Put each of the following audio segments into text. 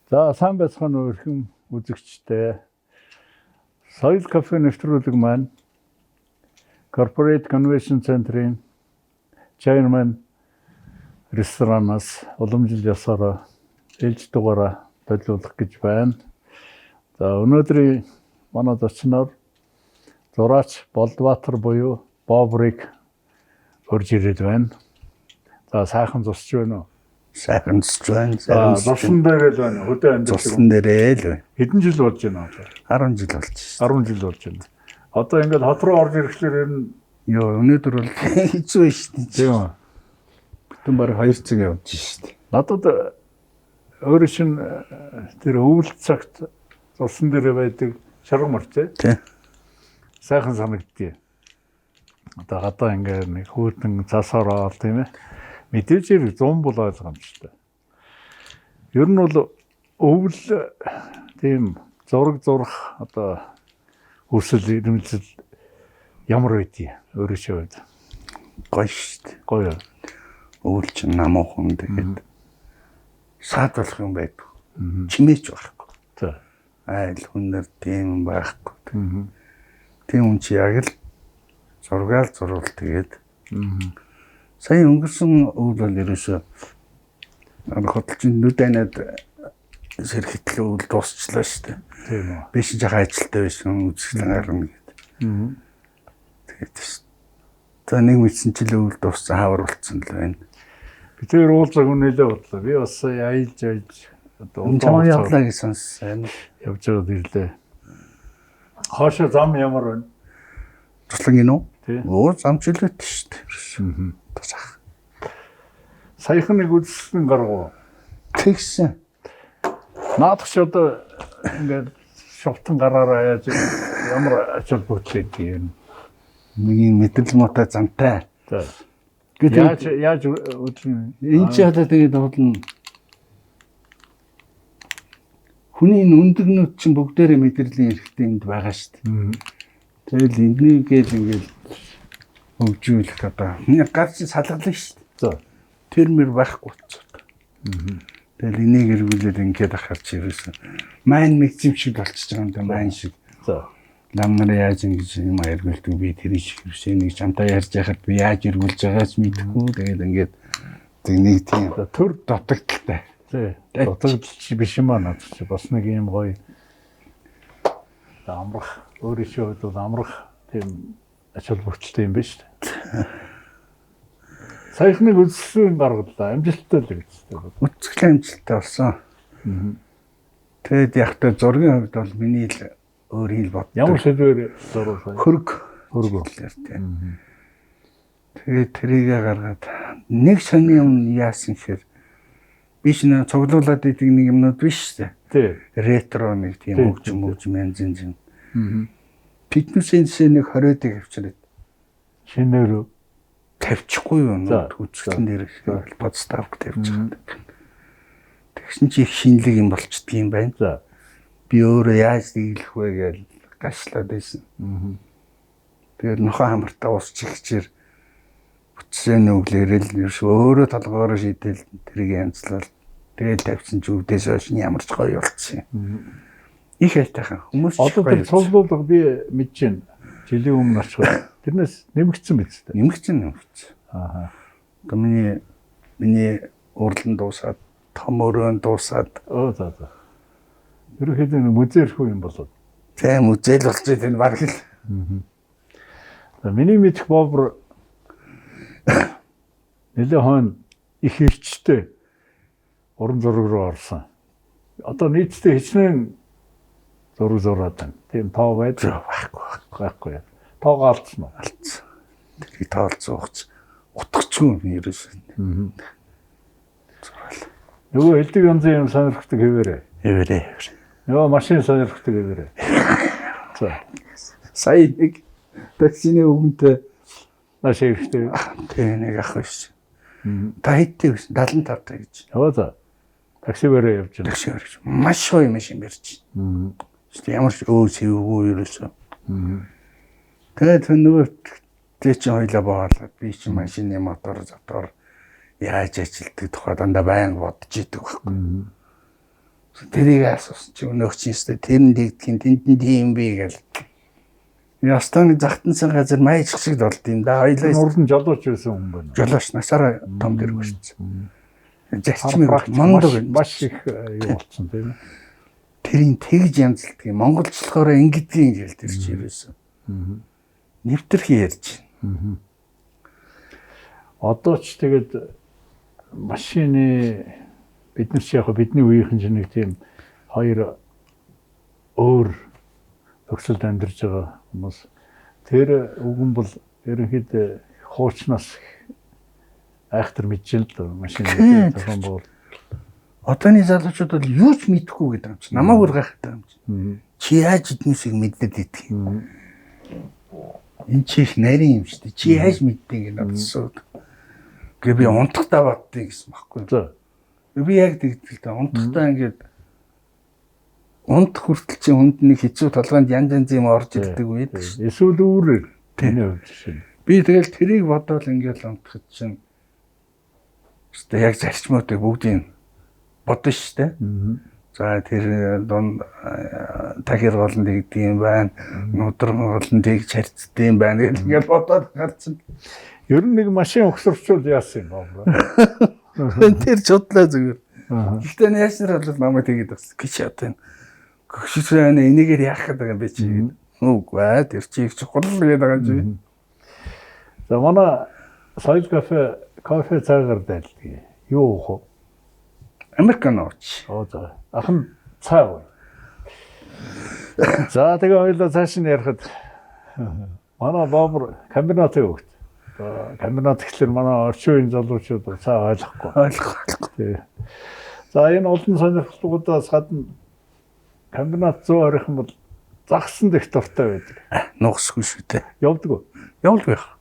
За, сайн байцгаана уу, эрхэм үзэгчдээ. Соёл кафе нэвтрүүлэг маань Corporate Convention Center-ийн Chairman ресторанаас уламжлал ёсоор ээлж дугаараа төлөвлөх гэж байна. За, өнөөдрийн манай зочноор зураач Болдбаатар буюу Бобрыг урьж ирээд байна. За, сайхан зусч байна уу? Сайхан зусч байна. За, Сайхан зурсан дээр л байна. Хөдөө амьдардаг. Зурсан дээрээ л байна. Хэдэн жил болж байна одоо? 10 жил болж байна. 10 жил болж байна. Одоо ингээд хот руу орж ирэхлээр ер нь Йоо, өнөөдөр бол хэцүү байна шүү дээ. Тийм үү. Бүтэн бараг 2 цаг явж шүү дээ. Надад өөрөө чинь тэр өвөл цагт зурсан дээр байдаг шаргамар тий. Тий. Сайхан санагддгийг. Одоо гадаа ингээд нэг хүүтэн цас ороод, тийм ээ. Мэдээж хэрэг 100 бол ойлгомжтой. Ер нь бол өвөл тийм зураг зурах одоо хүсэл эрмэлзэл ямар байдгийг өөрөө чи хувьд? Гоё шүү дээ. Гоё. Өвөл чинь намуухан, тэгээд саад болох юм байдаг. Чимээч байхгүй. За. Айл хүн нар тийм юм байхгүй. Тийм хүн чи яг л зургаал зурвал тэгээд сая өнгөрсөн өвөл бол ерөөсөө хотолчин нүд айнад сэрхэтэл өвөл дуусчлаа шүү дээ. Тийм үү. Би чинь жоохон ажилтай байсан, үзэсгэлэн гарна гэдэг. Тэгээд за, нэг мэдсэн чил өвөл дууссан, хавар болцсон л байна. Би тэр уулзаг үнэлээ бодлоо. Би бас сая аялж аялж одоо Энэ чамаа явлаа гэж сонссон. Явж байгаад ирлээ. Хоошо зам ямар байна? Туслан гинүү? Тий. Өө, зам чөлөөт шүү дээ. Тасах. Саяхан нэг үзэсгэлэн гаргав. Тэгсэн. Наадах чи одоо ингээд шовтон гараараа яаж ямар ач холбогдол өгдөг юм? Нэг юм мэдрэл муутай замтай. За. Гэтэл Яаж үдлэн энэ чи одоо тэгээд бодлоо, хүний энэ өндөрнүүд чинь бүгдээрээ мэдрэлийн эрхтэй энд байгаа шүү дээ. Тэгэл энийгээл ингээл хөгжүүлэх одоо нэг гар чинь салгалаа шүү дээ. За. Тэр мэр байхгүй болцоо. Тэгэл энийг эргүүлээд ингээд ахаар чи ерөөсөн майн мэгзэм шиг болчихж байгаа юм да, майн шиг. За. Лам нар яаж ингэж юм эргүүлдэг, би тэр шиг ерөөсөө нэг чамтай ярьж байхад би яаж эргүүлж байгаач мэдэхгүй. Тэгээд ингээд тэг нэг тийм За, төр дутагдaltaй. Тий. Дутагдalч биш юм аа, наад чи бас нэг юм гоё амрах, өөрийнхөө хувьд бол амрах тийм ач холбогдолтой юм биш үү? Саяхан нэг үзэсгэлэн гаргалаа. Амжилттай л гэж. Үзэсгэлэн амжилттай болсон. Тэгэд яг та зургийн хувьд бол миний л өөрийн л боддог. Ямар сэдвээр зурвал? Хөрг. Хөрг. Тий. Тэгээд тэрийгэ гаргаад нэг сони юм яасан гэхээр би ч нэ цуглуулад идэг нэг юмнууд биш шүү дээ. Тий. Ретро нэг тийм хөгжим хөгжим янз янз юм. Тэднээсээ нэг 20-ыг авчираад Шинээр үү? Тавьчихгүй юу За. үзэсгэлэн дээр подставк тавьж байгаа. Тэгсэн чи их шинэлэг юм болчдөг юм байна. За. Би өөрөө яаж дийлэх вэ гэж гашлаад байсан. Тэгээд нохоо хамартаа ус чихчээр бүтсэн нүглээрэл ерөөс өөрөө толгоороо шийдэл тэрийг янзлал. Тэгээд тавьсан чи өвдөөс хойш нь ямар ч гоё болцсон юм. Их айтайхан хүмүүс ч Одоо гоё тэр цуглуулга би мэдэж байна. Жилийн өмнө очиход тэрнээс нэмэгдсэн биз дээ. Нэмэгцэн, нэмэгцэн. Ааха. Одоо миний урлан дуусаад, том өрөөнд дуусаад Оо, за. Ерөнхийдөө нэг музейрхүү юм болоод. Тийм, музей л болж байна баг л. За, миний мэдэх бобр нэлээ хойно их эрчтэй уран зураг руу орсон. Одоо нийтдээ хичнээн зураг зураад байна. Тийм тоо байдаг? Байхгүй. Байхгүй. Тоогоо алдсан уу? Алдсан. Тэрийг тоолцсон ухц утгачихгүй юм ерөөсөө. Зураал. Нөгөө элдэг янзын юм сонирхдаг хэвээрээ. Хэвээрээ. Нөгөө машин сонирхдаг хэвээрээ. За, Сая нэг таксины өвгөнтэй нааш хэрэгтэй. Тэгээ нэг ах байсан. Та хэдтэй байсан? 75 та гэж. Яваа, за. Такси бариа явж байна. Такси барьж. Маш гоё машин барьж. Тэгвэл ямар ч өө сэвгүй ерөөсөө. Тэгээд нөгөө тэ чи хоёлаа боолоод би чи машины мотор затор яаж ажилтдаг тухай дандаа байнга бодож идэг байхгүй. Тэрийг асуусан чи өнөөх чинь өстой тэр нь тэгдэх тэнд нь тийм би гэл. Ястаны захтансан газар маяч шиг болд юм да. Хоёлаа урд нь жолооч байсан хүн байна. Жолооч насаараа том дэрэг байсан. Зарчмыг мундаг маш их юу болсон тийм ээ. Тэрийн тэгж янзлдаг юм. Монголчлохоороо ингэдгийг гэл тэр чи ерөөсөн. Нэвтрэх ярьж. Одоо ч тэгээд машины бид нар чи яг бидний үеийнхэн чинь нэг тийм хоёр өөр нөхцөлд амьдарч байгаа хүмүүс. Тэр үгэн бол ерөнхийдөө хуучнаас айхтар мэдчихээн л дээ машин зохион байгуул. Одооны залуучууд бол юу ч мэдэхгүй гэдэг юм чи. Намайг бүр гайхдаг юм чи. Чи яаж эднүсийг мэддэг гэдэг юм. Энэ чи их нарийн юм шүү дээ. Чи яаж мэддэг гэж надад асуудаг. Гэ би унтахтаа боддгийг гэсэн баггүй. За. Би яг тэгдэг л дээ. Унтахтаа ингээд унт хүртэл чи хүнд нэг хэцүү толгойд янз янз юм орж ирдэг үед шүү. Эсвэл үүрээр миний хувьд жишээ. Би тэгэл тэрийг бодоол ингээд унтахад чинь өстой яг зарчмуудыг бүгдийг бодно шүү дээ. За тэр дунд тахир гол нь тэгдэг юм байна. Нудар гол нь тэгж харьцдаг юм байна гэл ингээд бодоод гарцсан. Ер нь нэг машин угсарчвал яасан юм бэ? Тэр чудлаа зүгээр. Гэхдээ яаснаар бол намайг тэгээд бас гэж одоо энэ гөгшсөн энийгээр яах гэдэг юм бэ чи гэдэг. Үгүй ээ тэр чи их чухал гэдэг байгаа юм чи. За манай соёл кафе кофе цайгаар дайлдаг. Юу уух вэ? Американо ууч. Оо за. Ах нь цай уу. За тэгээ хоёлаа цааш нь ярихад манай Баабар комбинатын хөгт. Комбинат гэхлээр манай орчин үеийн залуучууд цай ойлгохгүй. Ойлгохгүй. За энэ олон сонирхлуудаас гадна комбинат 120 бол загсанд их дуртай байдаг. Нугасгүй шүү дээ. Явдаг уу? Явалгүй яах.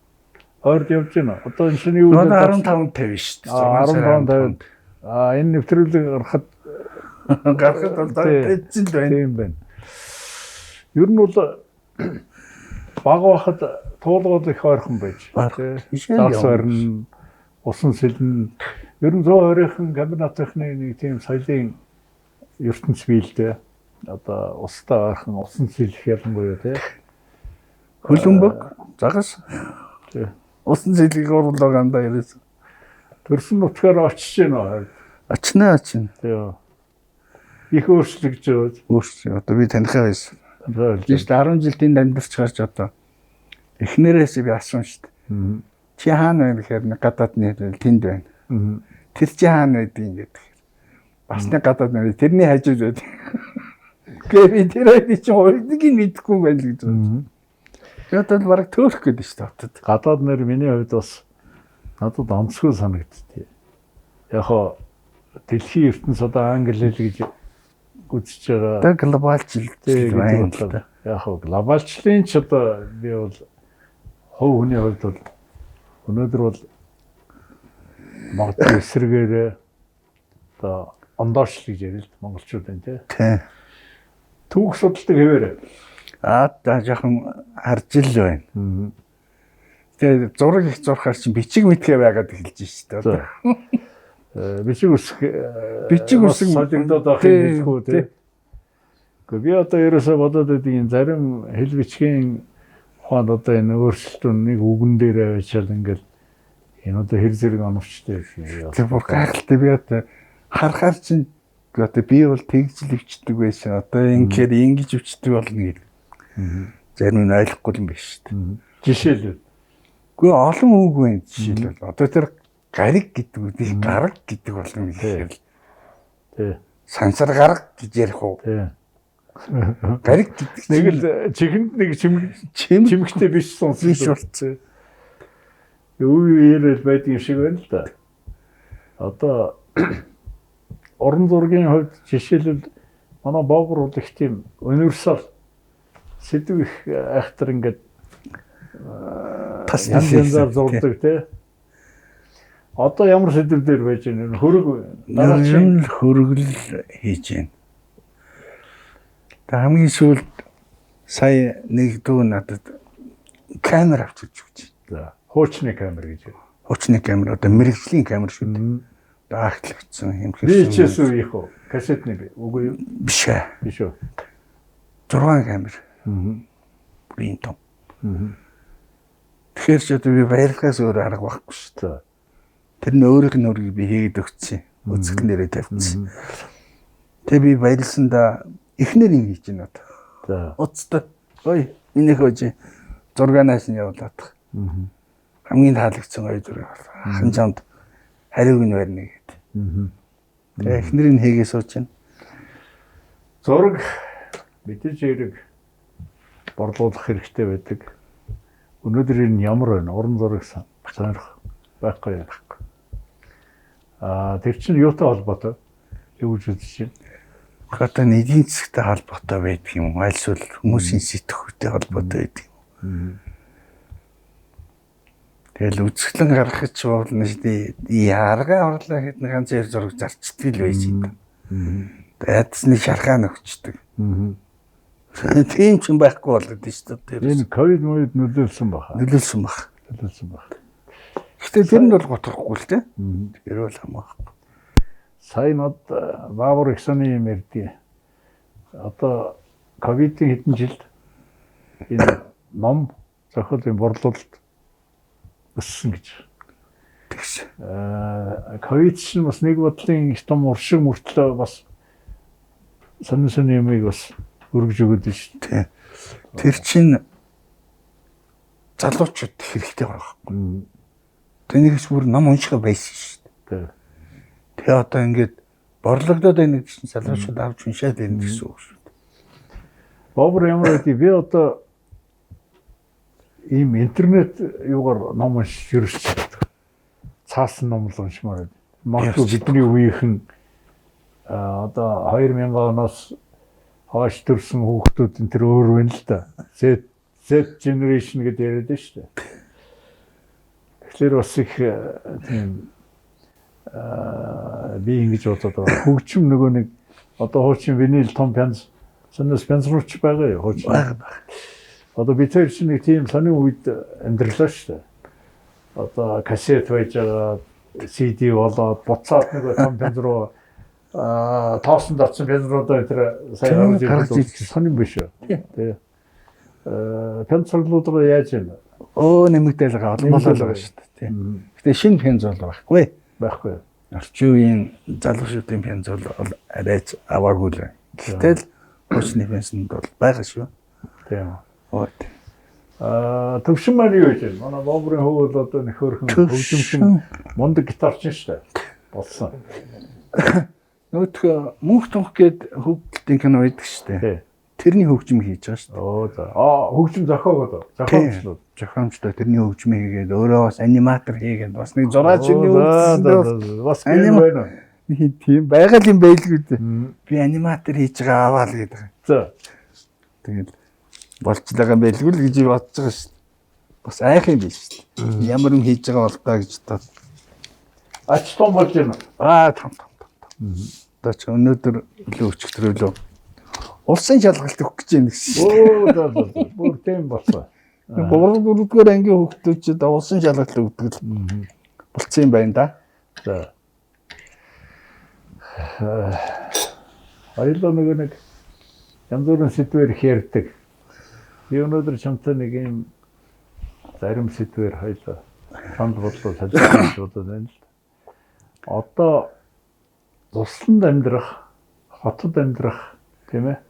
Ойрд явж байна. Одоо энэ шинэ юу вэ? 15:50 шүү дээ. 15:50. Аа энэ нэвтрүүлэг гарахад бол тавьчихсан л байна. Тийм байна. Ер нь бол баг байхад туулгууд их ойрхон байж. Загас ойрн, усан сэлэн. Ер нь 120-ын комбинатынхны нэг тийм соёлын ертөнц бий л дээ. Одоо устай ойрхон усан сэлэх ялангуяа тий. Хөлбөмбөг, загас. Тий. Усан сэлгийг оруулаа гандаа ерөөс. Төрсөн нутгаар очиж гэнэ үү? Очно очно. Тий. Их өөрчлөгдөж байгаа. Өөрчлөг. Одоо би танихаа байсан. Би шүү дээ 10 жил тэнд амьдарч гарч одоо эхнэрээс би асуун шүү дээ. Чи хаана байна гэхээр нэг гадаад нэр тэнд байна. Тэр чи хаана байдгийг гэдэг. Бас нэг гадаад нэр тэрний хажууд байд. Гэ би тэр хоёрыг чи хоёрыг мэдэхгүй байна л гэж байна. Тэгээд бол бараг төөрөх гэдэг шүү дээ хотод. Гадаад нэр миний хувьд бас надад онцгой санагдтыг. Яг хоо дэлхийн ертөнц одоо англи хэл гэж үзэж байгаа. Одоо глобалчлал байна л да. Яг хоо глобалчлалын ч одоо би бол хувь хүний хувьд бол өнөөдөр бол магадгүй эсрэгээрээ одоо ондоочлол гэж яриа л монголчууд байна тий. Тий. Түүх судалдаг хэвээрээ. Аа за жоохон харж ил байна. Тэгээ зураг их зурхаар чинь бичиг мэдхээ байгаад эхэлж шүү дээ. Бичиг үсэг бичиг үсэг солигдоод байх юм хэлэхгүй тий. Гэхдээ би одоо ерөөсөө бодоод байдаг юм зарим хэл бичгийн ухаанд одоо энэ өөрчлөлт нэг үгэн дээр аваачаал ингээл энэ одоо хэр зэрэг оновчтой юм. Тэр бүр гайхалтай би одоо харахаар чинь одоо би бол тэгж л өвчдөг байсан. Одоо ингэхээр ингэж өвчдөг болно гэдэг. Зарим нь ойлгохгүй юм биш шүү дээ. Жишээлбэл. Үгүй олон үг байна жишээлбэл. Одоо тэр гариг гэдэг үгийг гараг гэдэг болно гэхээр л. Тий. Сансар гараг гэж ярих уу? Тий. Гариг гэдэг нэг л чихэнд нэг чимэгтэй биш сонсон биш болцсон. Үе үеэр л байдаг юм шиг байна л да. Одоо уран зургийн хувьд жишээлбэл манай Боогор бол их тийм универсал сэдв их айхтар ингээд тас янзаар зурдаг тий. Одоо ямар сэдв дээр байж байна? Хөрөг дараагийн хөрөглөл хийж байна. Тэг хамгийн сүүлд сая нэг дүү надад камер авч өгч. За, хуучны камер гэж. Хуучны камер одоо мэрэгжлийн камер шүү дээ. Даахлагдсан юм хэрэг. VHS үеийнх үү? Кассетны би. Үгүй юу? Биш ээ. Биш үү? 6 камер. Бүр ийм том. Тэгэхээр ч одоо би баярлахаас өөр арга байхгүй шүү дээ. Тэр нь өөрийнх нь өргийг би хийгээд өгсөн. Үзэсгэлэн дээрээ тавьчихсан. Тэгээ би баярлсандаа эхнэр юм хийж байна одоо. За. Уцтай. Ой, миний хөөж зургаанаас нь явуулаад. Хамгийн таалагдсан гоё зураг. Хан чамд хариуг нь барьна гэдэг. Тэгээ эхнэр нь хийгээ сууж байна. Зураг мэдээж хэрэг борлуулах хэрэгтэй байдаг. Өнөөдөр энэ ямар байна? Уран зураг сонирх байхгүй юу? Аа, тэр чинь юутай холбоотой? Юу гэж үзэж байна? Одоо эдийн засгтай холбоотой байдаг юм уу? Альсвал хүмүүсийн сэтгхүүтэй холбоотой байдаг юм. Тэгэл үзэсгэлэн гаргах ч болно шүү дээ. Яргаа орлоо хэд нэг ганц хоёр зураг зарчдаг л байж юм. Ядс нэг шархаа нөхчдөг. Тийм ч юм байхгүй болоод шүү дээ. Энэ ковид мовид нөлөөлсөн баха. Нөлөөлсөн бах. Нөлөөлсөн бах. Гэтэ тэр нь бол готрахгүй л дээ. Тэр бол хамаахгүй. Сая над Баабур их сони юм ярьдیں۔ Одоо ковидын хэдэн жилд энэ ном зохиолын борлуулалт өссөн гэж. Тэгс. Ковид чинь бас нэг бодлын их том уршиг мөртлөө бас сонин сонин юмыг бас өргөж өгöd нь шүү дээ. Тэр чинь залуучууд хэрэгтэй байгаа байхгүй. Тэрнийхс бүр ном унших байсан шүү дээ. Тэгээ одоо ингээд борлогдоод байна гэдэг чинь залуучууд авч уншаад байна гэсэн үг шүү дээ. Бобор ямар байдгийг би одоо ийм интернет юугаар ном уншиж ерөөсч чаддаг. Цаасан ном л уншмаар байна. Магадгүй бидний үеийнхэн одоо 2000 оноос хойш төрсэн хүүхдүүд энэ төр өөр байна л да. Z generation гэдээ яриад байна шүү дээ. Тэгэхээр бас их тийм би ингэж бодоод байгаа. Хөгжим нөгөө нэг одоо хуучин винил том пянз сонноос пянз руу ч байгаа юу хуучин. Байгаа. Одоо бид хоёр чинь нэг тийм сонин үед амьдралаа шүү дээ. Одоо кассет байж байгаа, CD болоод буцаад нөгөө том пянз руу тоосон датсан пянзруудаа тэр сайн гаргаж ирсэн сонин биш үү? Тий. Пянз цоглуудаа яаж юм? Өө нэмэгдээл байгаа, олон болол байгаа шүү дээ. Тий. Гэтэ шинэ пянз бол байхгүй. Байхгүй. Орчин үеийн залуучуудын пянз бол арайч аваагүй л байна. Гэтэл хуучны пянзанд бол байгаа шүү. Тийм. Оо. Төвшин маань юу гэж байна? Манай Бобрын хөвөл одоо нэг хөөрхөн хөгжимчин мундаг гитарчин шүү дээ. Болсон. Нөгөөх мөнх тунх гээд хөгжилтийн кино байдаг шүү дээ. Тэрний хөгжим хийж байгаа шүү дээ. Оо за. Аа, хөгжим зохиогоод. Зохиомжлоо. Зохиомжлоо. Тэрний хөгжим хийгээд өөрөө бас аниматор хийгээд бас нэг 6 ширхэг үзсэн. Бас юм байна. Тийм байгаль юм байлгүй дээ. Би аниматор хийж байгаа аваа л гэдэг. За. Тэгэл болж байгаа юм байлгүй л гэж бодож байгаа шүү дээ. Бас айх юм биш шүү дээ. Ямар юм хийж байгаа бол даа гэж бодоод. Ач том болж байна. Аа, том том том. Одоо ч өнөөдөр илүү өчигдөр лөө улсын шалгалт өгөх гэж байна гэсэн шүү. Өө за за. Бүр тийм болсон. 3 4-р ангийн хүүхдүүд ч улсын шалгалт өгдөг л болцсон юм байна да. За. Хоёулаа нөгөө нэг янз бүрийн сэдвээр их ярьдаг. Би өнөөдөр чамтай нэг юм зарим сэдвээр хоёулаа санал бодлоо солилцох гэж бодод байна л. Одоо тусланд амьдрах, хотод амьдрах тийм ээ.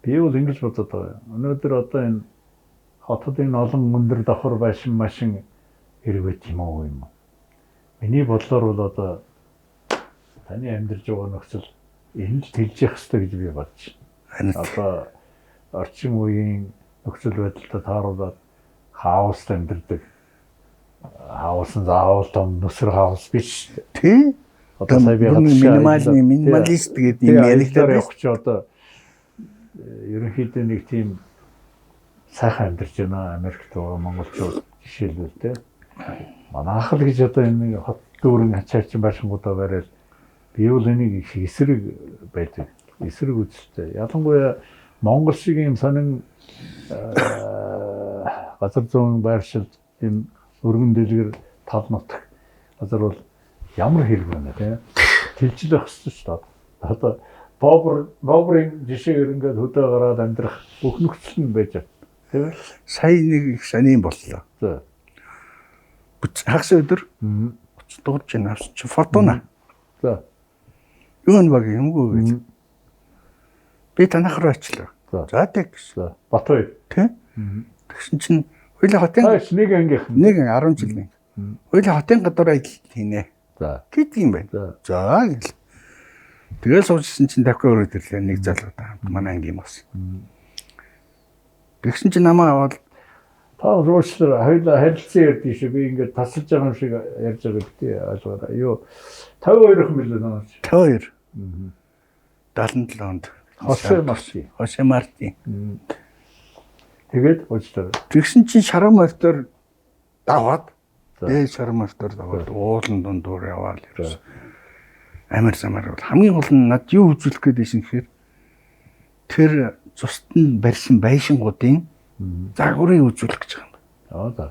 Би бол ингэж бодод байгаа. Өнөөдөр одоо энэ хотод энэ олон өндөр давхар байшин машин хэрэг байт юм уу юм. Миний бодлоор бол одоо таны амьдарч байгаа нөхцөл энэ л тэлж явах ёстой гэж би бодож байна. Одоо орчин үеийн нөхцөл байдалтай тааруулаад хаост амьдардаг. Хаос нь заавал том нүсэр хаос биш. Тий. Одоо сая би минималны минималист гэдэг юм яригдаад явах чи одоо ерөнхийдөө нэг тийм сайхан амьдарч байна Америкт байгаа монголчууд жишээлбэл те. Манайх л гэж одоо энэ нэг хот дүүрэн ачаарчин байшингуудаа бариад би бол энийг их эсрэг байдаг. Эсрэг үзэлтэй. Ялангуяа Монгол шиг юм сонин газар зүүн байршил юм өргөн дэлгэр тал нутаг газар бол Ямар хэрэг байна тийм. Тэлжил байх хэрэгтэй шүү дээ. Одоо бобрын жишээгээр ингээд хөдөө гараад амьдрах бүх нөхцөл нь байж байна. Тийм ээ. Сая нэг их сонин боллоо. За. Хагас өдөр дуудаж байна авсан чи Фортуна. За. Юу н баг юмгүй гэж. Би танах руу очлоо. За тэг гэсэн. За. Батбаяр. Тэ? Тэгсэн чинь хоёлаа хотын Тааш нэг ангийнх. Нэг 10 жилийн. Хоёлаа хотын гадуур ажил хийнэ. За. Гэдэг юм байна. За гэл. Тэгэл суужсэн чинь давхиа өрөөд ирлээ нэг залуутай хамт манай ангийн бас. Тэгсэн чинь намаа аваад та уучлаарай хоёлаа харилцан ярьдээ шүү. Би ингээд тасалж байгаа юм шиг ярьж байгаа гэдэг ойлгоорой. Юу 52 юм билээ наа. 52. 77 онд. Хосе Марти. Хосе Марти. Тэгээд уучлаарай. Тэгсэн чинь шаран мортоор даваад дээд шаран мортоор даваад уулан дундуур яваал ерөөс. Амар замаар бол хамгийн гол нь над юу үзүүлэх гээд байсан гэхээр тэр цусд нь барьсан байшингуудын загварыг үзүүлэх гэж байгаа юм байна. Аа за.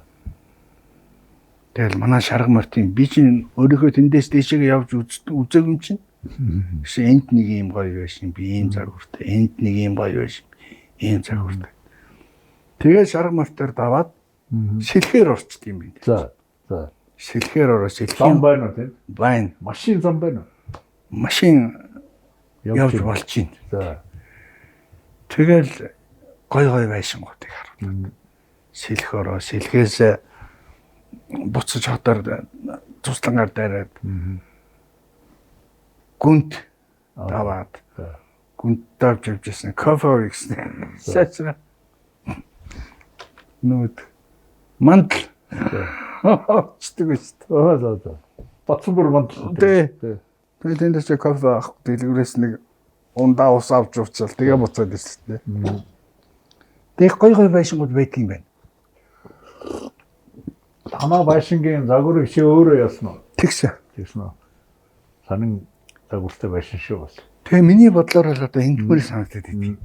Тэгэл манай шарга мортын би чинь өөрийнхөө тэндээс дээшээ явж үзээгүй юм чинь. Гэсэн энд нэг юм гоё байшин, би ийм загвартай, энд нэг юм гоё байшин, ийм загвартай. Тэгээ шарга мортоор даваад сэлхээр орчд юм байна. За. За. Сэлхээр ороо сэлхийн зам байна уу тийм? Байна. Машин зам байна уу? Машин явж болж байна. За. Тэгэл гой гой байшингуудыг харуулдаг. Сэлэх ороо, сэлхээс буцаж хотоор цуслангаар дайраад гүнт даваад гүнт давж явж байсан. Кофе гэсэн. Сайцгаа. Нүд мандал. Очдөг шүү дээ. Аа за за. Батсанбур мандал. Тий. Тэгээд тэндээс чи кофе авах дэлгүүрээс нэг ундаа ус авч уучаал тэгээ буцаад ирсэн дээ. Тэг гой гой байшингууд байдаг юм байна. Танаа байшингийн загварыг чи өөрөө яасан уу? Тэгсэн. Тэгсэн үү? Сонин загвартай байшин шүү бас. Тэгээ миний бодлоор л одоо ингэмээр санагдаад идэв.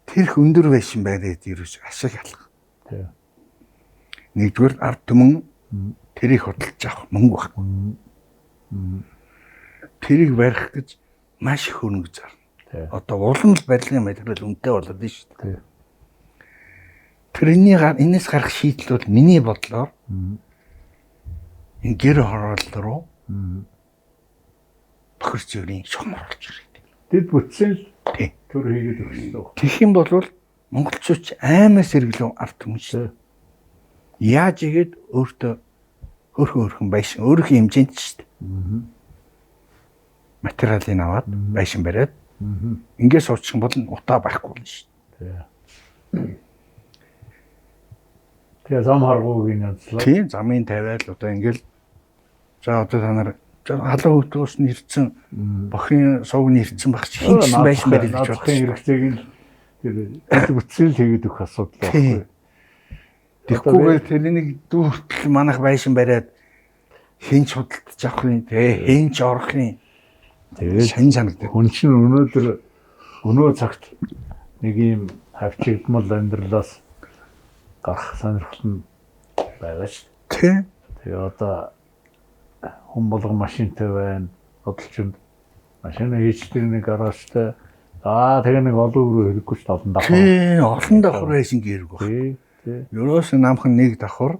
Тэрх өндөр байшин байгаад ерөөс ашиг алга. Тий. Нэгдүгээр ард түмэн тэрийг худалдаж авах мөнгө байхгүй. Тэрийг барих гэж маш их хөрөнгө зарна. Тий. Одоо улам л барилгын материал үнэтэй болоод байна шүү дээ. Тий. Тэрний энэс гарах шийдэл бол миний бодлоор энэ гэр хороолол руу бохир цэврийн шум оруулж ирэх. Дэд бүтсэн л Тий. төр хийгээд өгсөн. Тэгэх юм бол монголчууд аймаа сэргэлэн ард түмэн шүү. Яаж игээд өөртөө өөрхөн байшин өөрийнхөө хэмжээнд шүү дээ. Материалыг аваад байшин бариад ингээд суучих юм бол утаа барихгүй болно шүү дээ. Тэгээ зам харгуугийн янзлаа. Тийм замын тавиал одоо ингээл за одоо та нар халуун хөтөөс нь ирсэн бохын сувг нь ирсэн баг чи хин гэсэн байшин барил гэж бодсон. Хэрэгцээг нь тэр дэд бүтсэн л хийгээд өгөх асуудал байхгүй. Тэгхгүйгээр тэрнийг дүүртэл манайх байшин бариад хинч худалдаж авах юм те хинч орох юм. Тэгээд сонь санагдав. Хүн чинь өнөөдөр өнөө цагт нэг юм хавчигдмал амьдралаас гарах сонирхол нь байгаа шүү дээ. Тэ. Тэгээ одоо хүн болгон машинтай байна. Бодлчонд машина хийждэг нэг гаражтай. Аа тэгээ нэг олон өрөө хэрэггүй ч олон давхар. Тий, олон давхар байсан гэрэг баг. Тий, тий. Ерөөсөн намхан нэг давхар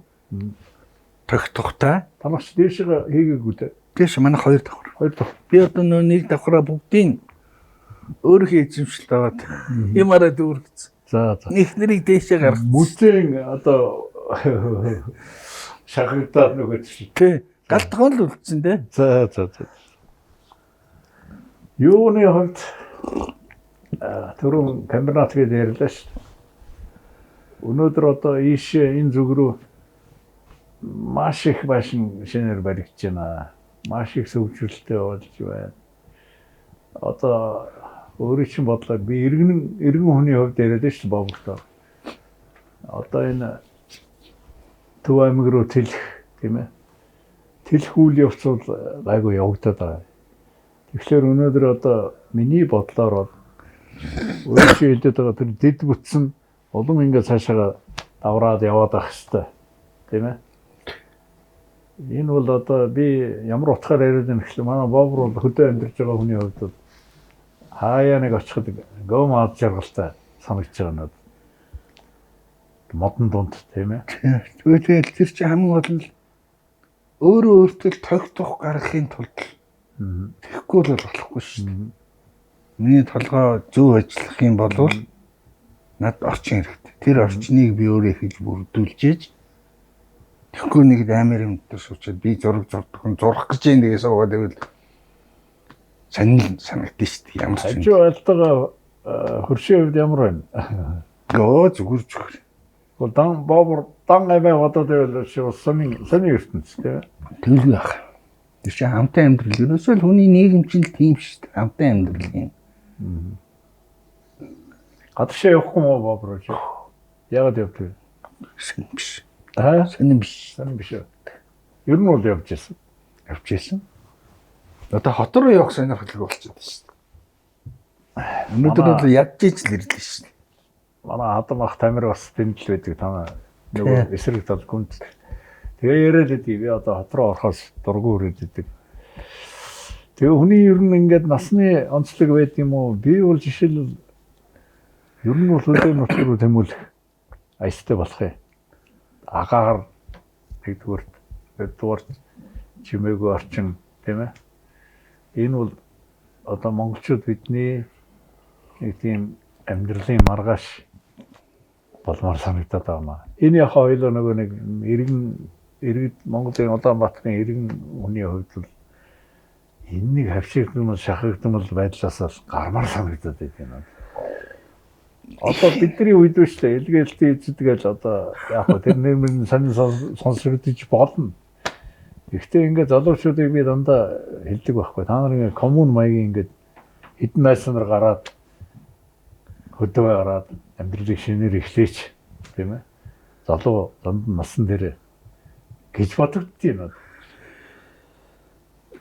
тогтохтой. Танах ч дээшээ хийгээгүй дээ. Дээш манай хоёр давхар. Хоёр давхар. Би одоо нөө нэг давхраа бүгдийн өөрийнхөө эзэмшилт аваад юмараа дүүргэсэн. За за. Нэг нэрийг дээшээ гаргасан. Музейн одоо шахагдаад нөгөө чинь. Тий. Галтгоон л үлдсэн дээ. За за за. Юуны хувьд түрүүн комбинат гэдээ ярьлаа шүү дээ. Өнөөдөр одоо ийшээ энэ зүг рүү маш их байшин шинээр баригдаж байна. Маш их сөвжүүлэлттэй болж байна. Одоо өөрийн чинь бодлоор би иргэн хүний хувьд яриад шүү дээ богдоо. Одоо энэ Төв аймаг руу тэлэх тийм ээ. Тэлэх үйл явц бол гайгүй явагдаад байгаа. Тэгэхээр өнөөдөр одоо миний бодлоор бол өөрийн чинь хэлдэг байгаа тэр дэд бүтсэн улам ингээд цаашаа давраад яваад байх хэвээр тийм ээ. Энэ бол одоо би ямар утгаар яриад байна гэхэл манай Бовр бол хөдөө амьдарч байгаа хүний хувьд бол хаяа нэг очиход гом аз жаргалтай санагдаж байгаа надад. Модон дунд тийм ээ. Тэгээд тэр чинь хамгийн гол нь өөрөө өөртөө тогтох гаргахын тулд тэгэхгүй бол болохгүй шүү дээ. Миний толгой зөв ажиллах юм бол надад орчин хэрэгтэй. Тэр орчныг би өөрөө эхэлж бүрдүүлж ээж тэгэхгүй нэг амар юм дээр суучаад би зураг зурдах нь зурах гэж юм тэгээ суугаад байвал сонин санагдсан шүү дээ. Ямар ч юм. Хажуу айлтайгаа хөршийн хувьд ямар байна? Өө зүгээр зүгээр. Бол дан Бовр дан амиа бодоод байвал сонин сонин ертөнц тийм ээ. Тэгэлгүй байх. Тэр чинь хамтан амьдрал. Ерөөсөө л хүний нийгэм чинь л тийм шүү дээ. Хамтан амьдрал юм. Гадагшаа явахгүй мó Бовр чи. Яагаад явдаг вэ? Сонин биш. Аа? Сонин биш. Сонин биш үү? Ер нь бол явж ирсэн. Явж ирсэн. Одоо хот руу явах сонирхолтой болчиход шүү дээ. Өнөөдөр бол ядж иж л ирлээ шүү дээ. Манай Адам ах Тамир бас тэнд л байдаг танаа нөгөө эсрэг тал гүнт. Тэгээ яриад идэв. Би одоо хот руу орохоос дургүй хүрээд идэг. Тэгээ хүний ер нь ингээд насны онцлог байд юм уу? Би бол жишээлбэл ер нь бол хөдөө нутг руу тэмүүлэх аястай болох юм. Агаар нэгдүгürt, хоёрдугаарт чимээгүй орчин тийм ээ. Энэ бол одоо монголчууд бидний нэг тийм амьдралын маргааш болмоор санагдаад байгаа маа. Энэ яг хоёулаа нөгөө нэг иргэн иргэд Монголын Улаанбаатарын иргэн хүний хувьд бол энэ нэг хавшигдмал шахагдмал байдлаас л гармаар санагдаад байт юм. Одоо бидний үед биш л элгэлтийн эзэдгээл одоо яг хөө тэр нэр сонин сонсогдож болно. Гэхдээ ингээд залуучуудыг би дандаа хэлдэг байхгүй. Та нар ингээд коммун маягийн ингээд хэдэн найз нар гараад хөдөө гараад амьдралыг шинээр эхлээч тийм ээ. Залуу данд насан дээр гэж бодогдсон юм.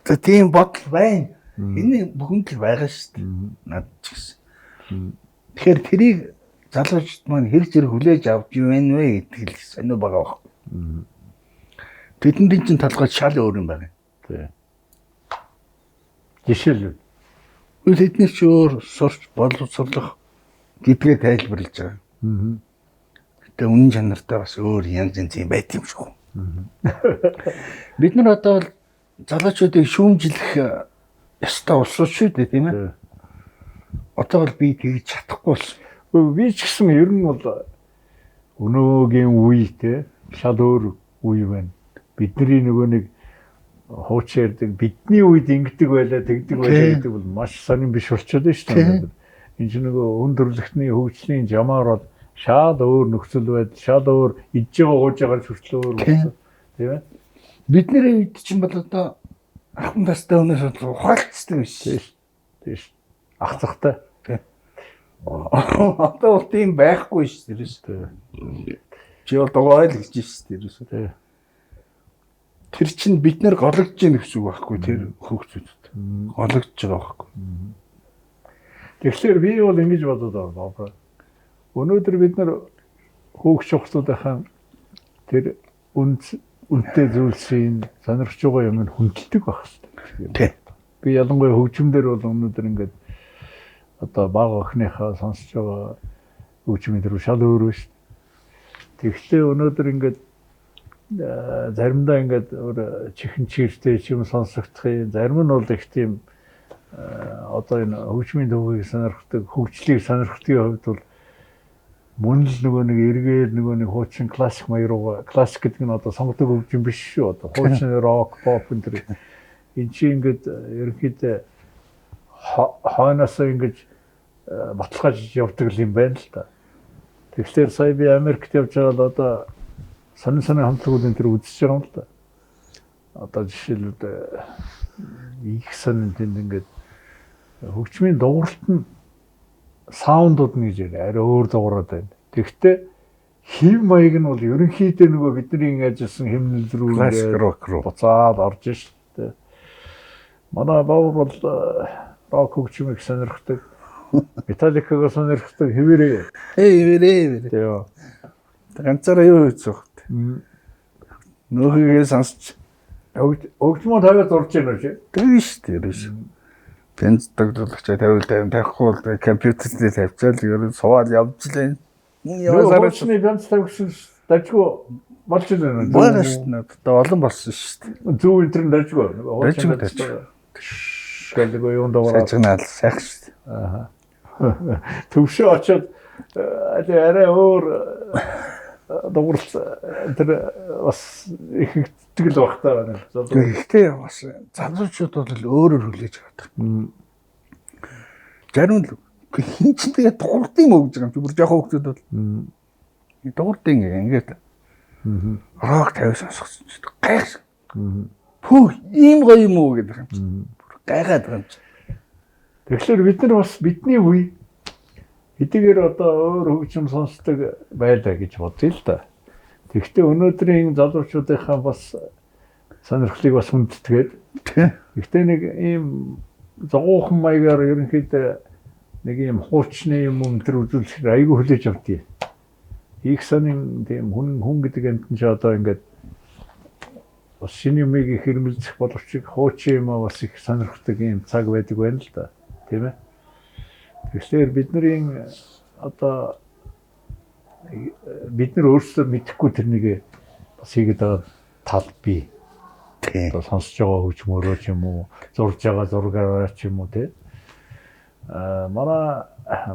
За тийм бодол байна. Энэ бүхэнд л байгаа шүү дээ. Над ч гэсэн. Тэгэхээр тэрийг залуучууд маань хэр зэрэг хүлээж авч байна вэ гэдэг л сонио байгаа байхгүй. Тэдэнд чинь толгой шал өөр юм байна. Тий. Жишээлбэл тэдний чи өөр сурч боловсруулах гэдгээ тайлбарлаж байгаа. Гэтэ үнэн чанартай бас өөр янз янз юм байт юм шиг. Бид нар одоо бол залуучуудыг шүүмжлэх ёстой улсууд шүү дээ, тийм ээ. Одоо бол би тэгж чадахгүй болсон. Би ч гэсэн ер нь бол өнөөгийн үе те шал өөр үе байна. Бидний нөгөө нэг хуучин ярьдаг бидний үед ингэдэг байлаа тэгдэг байлаа гэдэг бол маш сонин биш болчиход байна шүү дээ. Энэ чинь нөгөө өн төрлөختний хөгжлийн жамаар бол шал өөр нөхцөл байдал, шал өөр идж байгаа гууж байгаа хүртэл өөр болсон. Тийм ээ. Бидний үед чинь бол одоо ахын тастай өнөөс ухаалцдаг биш. Тийм шүү. Ах захтай. Одоо бол тийм байхгүй шүү дээ. Чи бол дугуй л гэж шүү дээ. Тэр чинь бид нэр гологдож гин гэсэн үг байхгүй тэр хөгжүүдэд. Гологдож байгаа байхгүй. Тэгэхээр би бол ингэж бодод байгаа. Өнөөдөр бид нар хөөгч хугацаадынхаа тэр үнэтэй зүйлсийн сонирхож байгаа юм нь хүндэлдэг байх хэрэгтэй. Тий. Би ялангуяа хөгжим дээр бол өнөөдөр ингээд одоо бага охиныхаа сонсож байгаа хөгжмийн тэр шал өөр шүү дээ. Тэгэхдээ өнөөдөр ингээд заримдаа ингээд өөр чихэн чиртэй ч юм сонсогдох юм, зарим нь бол их тийм одоо энэ хөгжмийн төвхийг сонирхдаг, хөгжлийг сонирхдгийн хувьд бол мөн л нөгөө нэг эргээд нөгөө нэг хуучин классик маяг руугаа, классик гэдэг нь одоо сонгодог хөгжим биш шүү одоо хуучин рок, поп энэ төр. Энд чинь ингээд ерөнхийдөө хойноосоо ингэж баталгаажиж явдаг юм байна л да. Тэгэхээр сая би Америкт явж байгаа л одоо сонин сонин хамтлагууд энэ төр үзэж байгаа юм л да. Одоо жишээлбэл их сонин тэнд ингээд хөгжмийн дууралт нь саундууд нь гэж арай өөр дуурайд байна. Тэгэхдээ хэв маяг нь бол ерөнхийдөө нөгөө бидний ажилласан хэмнэл рүү классик рок руу буцаад орж штэ. Манай баавар бол рок хөгжмийг сонирхдаг. Металликаг сонирхдаг хэвээрээ. Хэвээрээ. Тийм. Ганцаараа юу хийх вэ? Нөхөгээ сонсч Хөгжмөө тавиад зурж гэнэ үү чи? Тэгэн шүү дээ ерөөс. Пенз тогтоологч 50 50 тавихгүй бол компьютер дээр тавьчаал ер нь суугаад явж лээ. Явсараа хууучны пенз тавьсан дажгүй болж байна уу? Байгаа шүү дээ. Одоо олон болсон шүү дээ. Зөв энэ төр нь дажгүй. Дажгүй дажгүй. Гэлгүй юун дуурай. Сажигнаал сайх шүү дээ. Аа. Төвшөө очоод арай өөр дуурал тэр бас их итгэл байх таа байна. Гэхдээ бас залуучууд бол өөрөөр хүлээж авдаг. Зарим л хин ч тэгээ дуурдын мө гэж байгаа юм чи бүр жоохон хүүхдүүд бол дуурдын ингээд рок тавь сонсгосон ч гайхсан. Пүү ийм гоё юм уу гэдэг юм чи. Бүр гайхаад байгаа юм чи. Тэгэхээр бид нар бас бидний үе хэдийгээр одоо өөр хөгжим сонсдог байлаа гэж бодъё л да. Тэгэхдээ өнөөдрийн залуучуудынхаа бас сонирхлыг бас хүндэтгээд. Гэхдээ нэг ийм зогуухан маягаар ерөнхийдөө нэг ийм хуучны юм өнтер үзүүлэхээр айгүй хүлээж авдгийг. Их сонин тийм хүн гэдэг амьтан ч одоо ингээд бас шинэ юмыг их хэрмэлзэх боловч хуучин юм бас их сонирхдаг ийм цаг байдаг байна л да. Тийм ээ. Тэгэхээр бидний одоо бид нар өөрсдөө мэдэхгүй тэрнийг бас хийгээд байгаа тал бий. Одоо сонсож байгаа хөгжмөөрөө ч юм уу, зурж байгаа зургаараа ч юм уу тий. Манай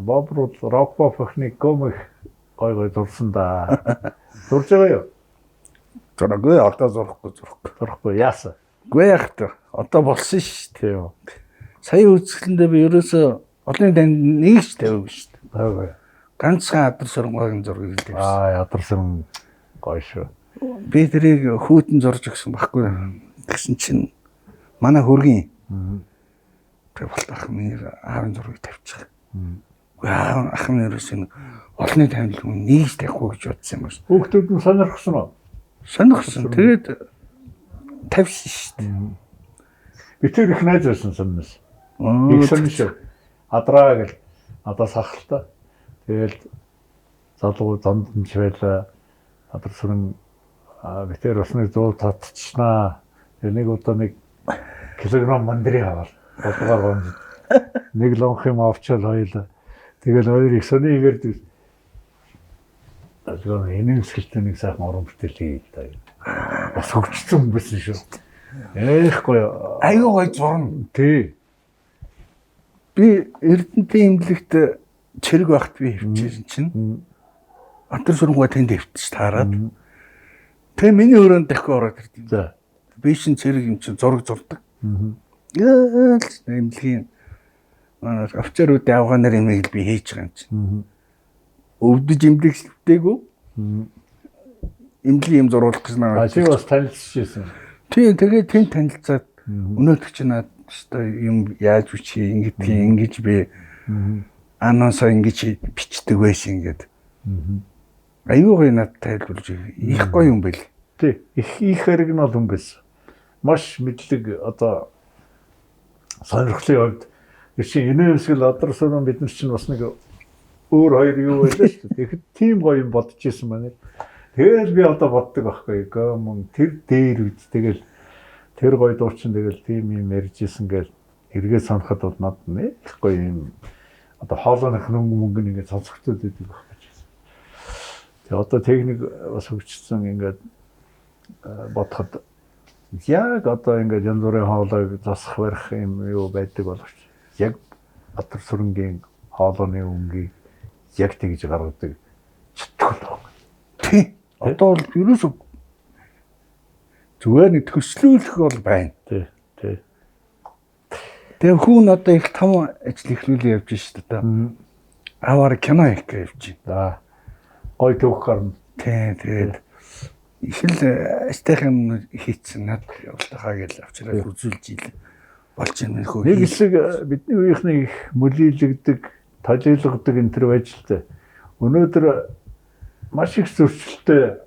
Боб бол рок pop охиныг гомых гой гой зурсан да. Зурж байгаа юу? Зураагүй, одоо зурахгүй. Зурахгүй яасан? Үгүй яах вэ? Одоо болсон шүү дээ. Тийм. Сая үзэсгэлэндээ би ерөөсөө олонний танд нэг ч тавиагүй шүү дээ. Тавиагүй. Ганцхан Адар Сөрөнгөгийн зургийг л тавьсан. Аа, Адар Сөрөн гоё шүү. Би тэрийг хүүтэн зурж өгсөн байхгүй. Тэгсэн чинь манай хөргийн тэр болтох миний аавын зургийг тавьчих. Үгүй аав ах нь ерөөсөө нэг олонний танил хүн нэг ч тавихгүй гэж бодсон юм байна. Хүүхдүүд нь сонирхсон уу? Сонирхсон. Тэгээд тавьсан шүү дээ. Би тэр их найз байсан сонноос. Их сонь шүү. Адраа гэл надаас ахalta. Тэгэл залуу зондонч байлаа. Адар Сүрэн битэр бас нэг 100 татчихнаа. Тэр нэг удаа нэг килограмм мандрын аваад болдгоор гомж. Нэг лонх юм авчаал хоёлаа. Тэгэл хоёр их сони игээр тэгээ энэ хэсэгт нэг сайхан уран бүтээл хий та. Бас хөгжсөн хүн байсан шүү. Ээх гоё. Аюу гоё зурна. Тий. Би Эрдэнтийн эмнэлэгт чирэг байхад би хөвчээсэн чинь Адар Сүрэнгүй тэнд хөвтөж таарад. Тэгээ миний өрөөнд дахин ороод ирд. За. Би шин цэрэг юм чинь зураг зурдаг. Яа л эмнэлгийн манай офицерүүд авгаанаар юмыг би хийж байгаа юм чинь. Өвдөж эмнэлэгтээгүй. Эмнэлгийн юм зуруулах гэж А наа. чи бас танилцчихсэн. Тийм тэгээ тэнд танилцаад өнөөдөр чи наад өстой юм яаж бичиж ингэдгийг ингэж би анонсоо ингэж бичдэг байсан ингээд. Аюу гоё надад тайлбарлаж их гоё юм байл. Тий. Их их хэрэг нь бол хүн байсан. Маш мэдлэг одоо сонирхлын хувьд тэр чинь инээмсгэл Адар Сүрэн бид нар чинь бас нэг өөр хоёр юу байлаа шүү дээ. Тэгэхэд тийм гоё юм бодож исэн байна. Тэгэл би одоо боддог байхгүй. Гомон тэр дээр үед тэгэл тэр гоё дуучин тэгэл тийм юм ярьж исэн гэл эргээ санахад бол надад нэг гоё юм одоо хоолойных нүнг мөнгө нь ингээд сонсогдоод байдаг байхгүй. Тэгээ одоо техник бас хөгжсөн ингээд бодоход яг одоо ингээд янз бүрийн хоолойг засах барих юм юу байдаг боловч яг Адар Сүрэнгийн хоолойны өнгийг яг тэгж гаргадаг чаддаг л байна. Тий. Одоо бол ерөөсөө зүгээр нэг төслөөлөх бол байна. Тий. Тий. Тэгээ хүн одоо их том ажил эхлүүлээ явж шít одоо. Аваар кино хийх гэж явж байна. За. Гой төвх гарна. Тий, тэгээд их л ажтайх юм хийцэн над явуултахаа гэж авчираад үзүүлж ил болж юм нөхөө. Нэг хэсэг бидний үеийнхний их мөлийлэгдэг, толийлгодог энэ төр байж л тээ. Өнөөдөр маш их зөрчилтэй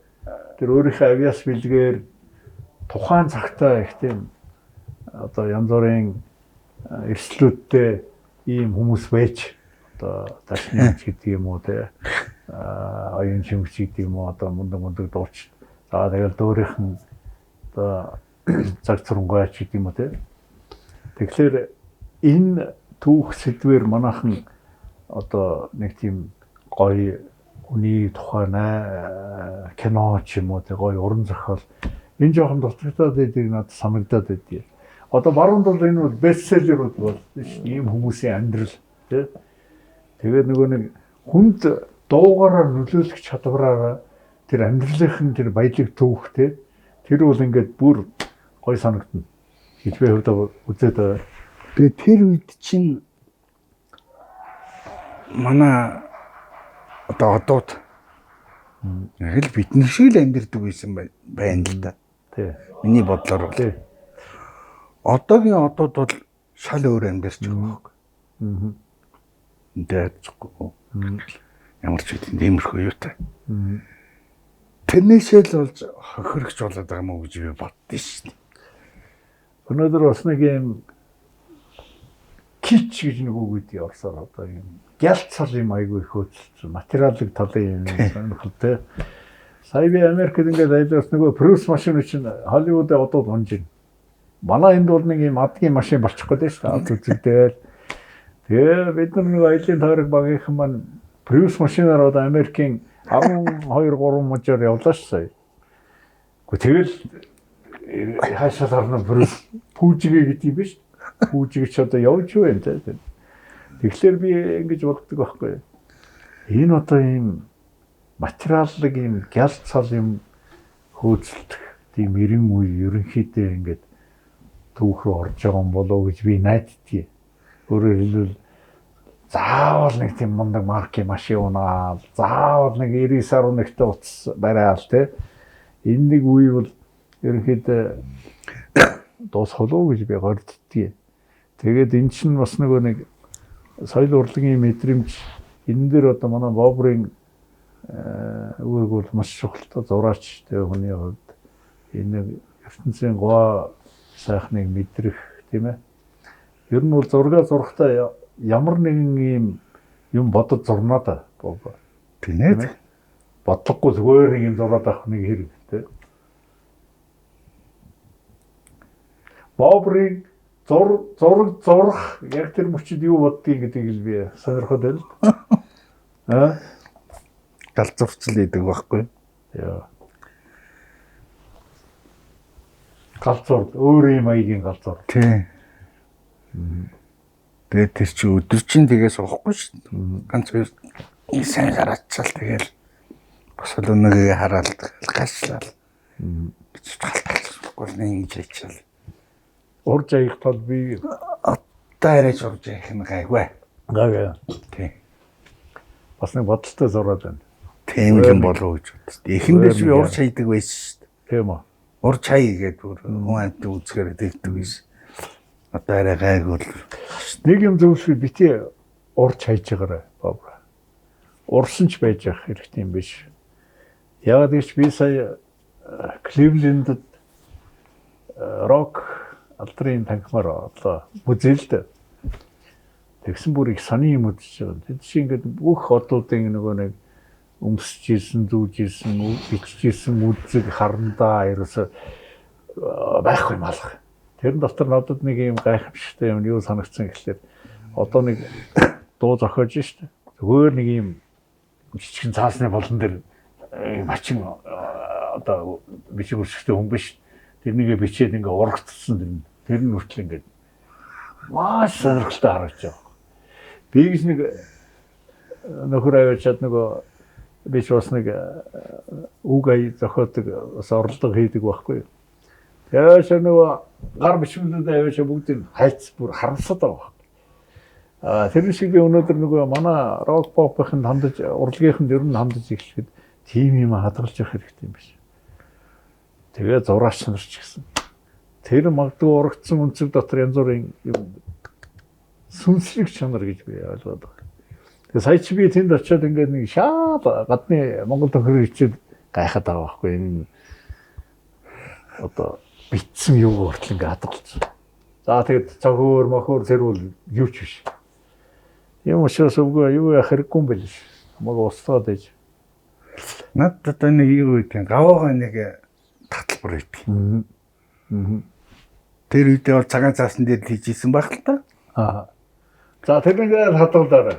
тэр өөрийнхөө авиас бэлгээр тухайн цагтаа их тийм одоо янз бүрийн эрсдлүүдтэй ийм хүмүүс байж одоо дашны гэдэг юм уу те оюун шимгч гэдэг юм уу одоо мундаг мундаг дууч. За тэгэл дөөрийнхэн одоо цаг цурангуй ч гэдэг юм уу те. Тэгэхээр энэ түүх сэдвэр манайхан одоо нэг тийм гоё хүний тухай кино ч юм уу те гоё уран зохиол энэ жоохон дутагдаад байдаг надад санагдаад байдгийг. Одоо баруунд бол энэ бол бестселлерүүд бол ийм хүмүүсийн амьдрал те. Тэгээд нөгөө нэг хүнд дуугараар нөлөөлөх чадвараараа тэр амьдралынх нь тэр баялаг түүх те. Тэр бол ингээд бүр гоё санагдана. Гэж би хувьдаа үзээд байгаа. Тэгээ тэр үед чинь манай одоо одууд яг л бидний шиг л амьдэрдэг байсан байна л да. Тий. Миний бодлоор бол. Тий. Одоогийн одууд бол шал өөр амьдарч байгаа байхгүй. Аа. Энд ямар ч үгүй тиймэрхүү юутай. Аа. Тэрнээсээ л болж хохирогч болоод байгаа юм уу гэж би боддоо шүү дээ. Өнөөдөр бас нэг юм кич гэж нэг үг үгүй орсоор одоо юм гялцал юм айгүй их хөөцөлдсөн материалын талын юм сонирхолтой. Сая би Америкт ингээд аялаас нөгөө Prius машин чинь Холливуудын одууд унж байна. Манай энд бол нэг юм адгийн машин болчих гээд шүү дээ. Ад үзэгдээл. Тэгээ бид нар нөгөө аялын тойрог багийнхан маань Prius машинаар одоо Америкийн 12 3 мужаар явлаа шүү сая. Гэхдээ тэгэл хаашаа харна Prius пүүжигээ гэдэг юм биш. Пүүжигээ ч одоо явж юу юм те. Тэгэхээр би ингэж боддог байхгүй. Энэ одоо ийм материаллык ийм гялцал юм хөөцөлдөх тийм эрен үе ерөнхийдөө ингээд түүх рүү орж байгаа юм болов уу гэж би найддгийг. Өөрөөр хэлбэл заавал нэг тийм мундаг маркийн машин унаал, заавал нэг 99.1-тэй утас бариал те. Энэ нэг үе бол ерөнхийдөө дуусах болов уу гэж би горддгийг. Тэгээд эн чинь бас нөгөө нэг соёл урлагийн мэдрэмж энэ дээр одоо манай Бобрын үүрэг бол маш чухал зураач тэ хүний хувьд энэ ертөнцийн гоо сайхныг мэдрэх тийм ээ. Ер нь бол зураг зурхтаа ямар нэгэн ийм юм бодож зурнаа да Боб. Тийм ээ. Бодлогогүй зүгээр нэг юм зураад авах нэг хэрэг тэ. Бобрын зураг зурах яг тэр мөчид юу боддгийг гэдгийг л би сонирхоод байна л. Аа? Галзуурчл идэг байхгүй. Яа. Галзуур өөр юм маягийн галзуур. Тий. Тэгээд тэр чи өдөр чинь тэгээ суухгүй шүү дээ. Ганц хоёр сайн гараачаал тэгэл бас л өнөгийг хараал гашлал. Гэж галталахгүй нэг ингэж хийчихэл. Урж аях тал би одоо арайч урж аях нь гайгүй. Гайгүй. Тий. Бас нэг бодолтой зураад байна. Тийм юм болов уу гэж бодсон. Эхэндээ би урж хайдаг байсан шүү дээ. Тийм үү. Урж хай гэдэг бүр хүн амьд үзэхээр тэгдэг байсан. Одоо арай гайгүй л. Нэг юм зөвшөөр бити урж хайж байгаарай Бобра. Урсан ч байж явах хэрэгтэй юм биш. Яг гэж би сая Кливлендэд рок алдрын танхимаар орлоо. Музейлд. Тэгсэн бүр их сони юм үзэж байгаа. Тэд чи ингээд бүх одуудын нөгөө нэг өмсөж ирсэн, зүүж ирсэн, бичиж ирсэн үзэг харандаа ерөөсө байхгүй юм алга. Тэрэн дотор надад нэг юм гайхамшигтай юм юу санагдсан гэхлээр одоо нэг дуу зохиож штэ. Зүгээр нэг юм жижигэн цаасны болон дээр мачин одоо бичиг үсгтэй хүн биш. Тэрнийгээ бичээд ингээ урагцсан тэр нь. Тэр нь хүртэл ингээд маш сонирхолтой харагдаж байгаа. Би гэж нэг нөхөр аваачаад нөгөө би ч бас нэг үг ая зохиодог бас оролдого хийдэг байхгүй. Тэгээс нөгөө гар бичмэлүүд аваачаа бүгдийг хайц бүр харамсаад байгаа байхгүй. А тэр шиг би өнөөдөр нөгөө манай рок попын хандаж урлагийнхэнд ер нь хандаж эхлэхэд тийм юм хадгалж явах хэрэгтэй юм биш. Тэгээ зураач нар ч гэсэн. Тэр магадгүй урагдсан өнцөг дотор янз бүрийн юм сүнслэг чанар гэж би ойлгоод байгаа. Тэгээ сая чи би тэнд очиод ингээд нэг шал гадны Монгол тохирол хичээд гайхаад байгаа байхгүй энэ одоо битсэн юу хүртэл ингээд хадгалсан. За тэгэд цохоор мохоор тэр бол юу ч биш. Юм учраас үгүй юу яах хэрэггүй юм байл ш. Хамаагүй устгаад байж. Надад одоо нэг юу гэдэг гаваагаа нэг таталбар байдаг. Тэр үедээ бол цагаан цаасан дээр л хийж исэн байх л та. Аа. За тэр нэг хадгалаарай.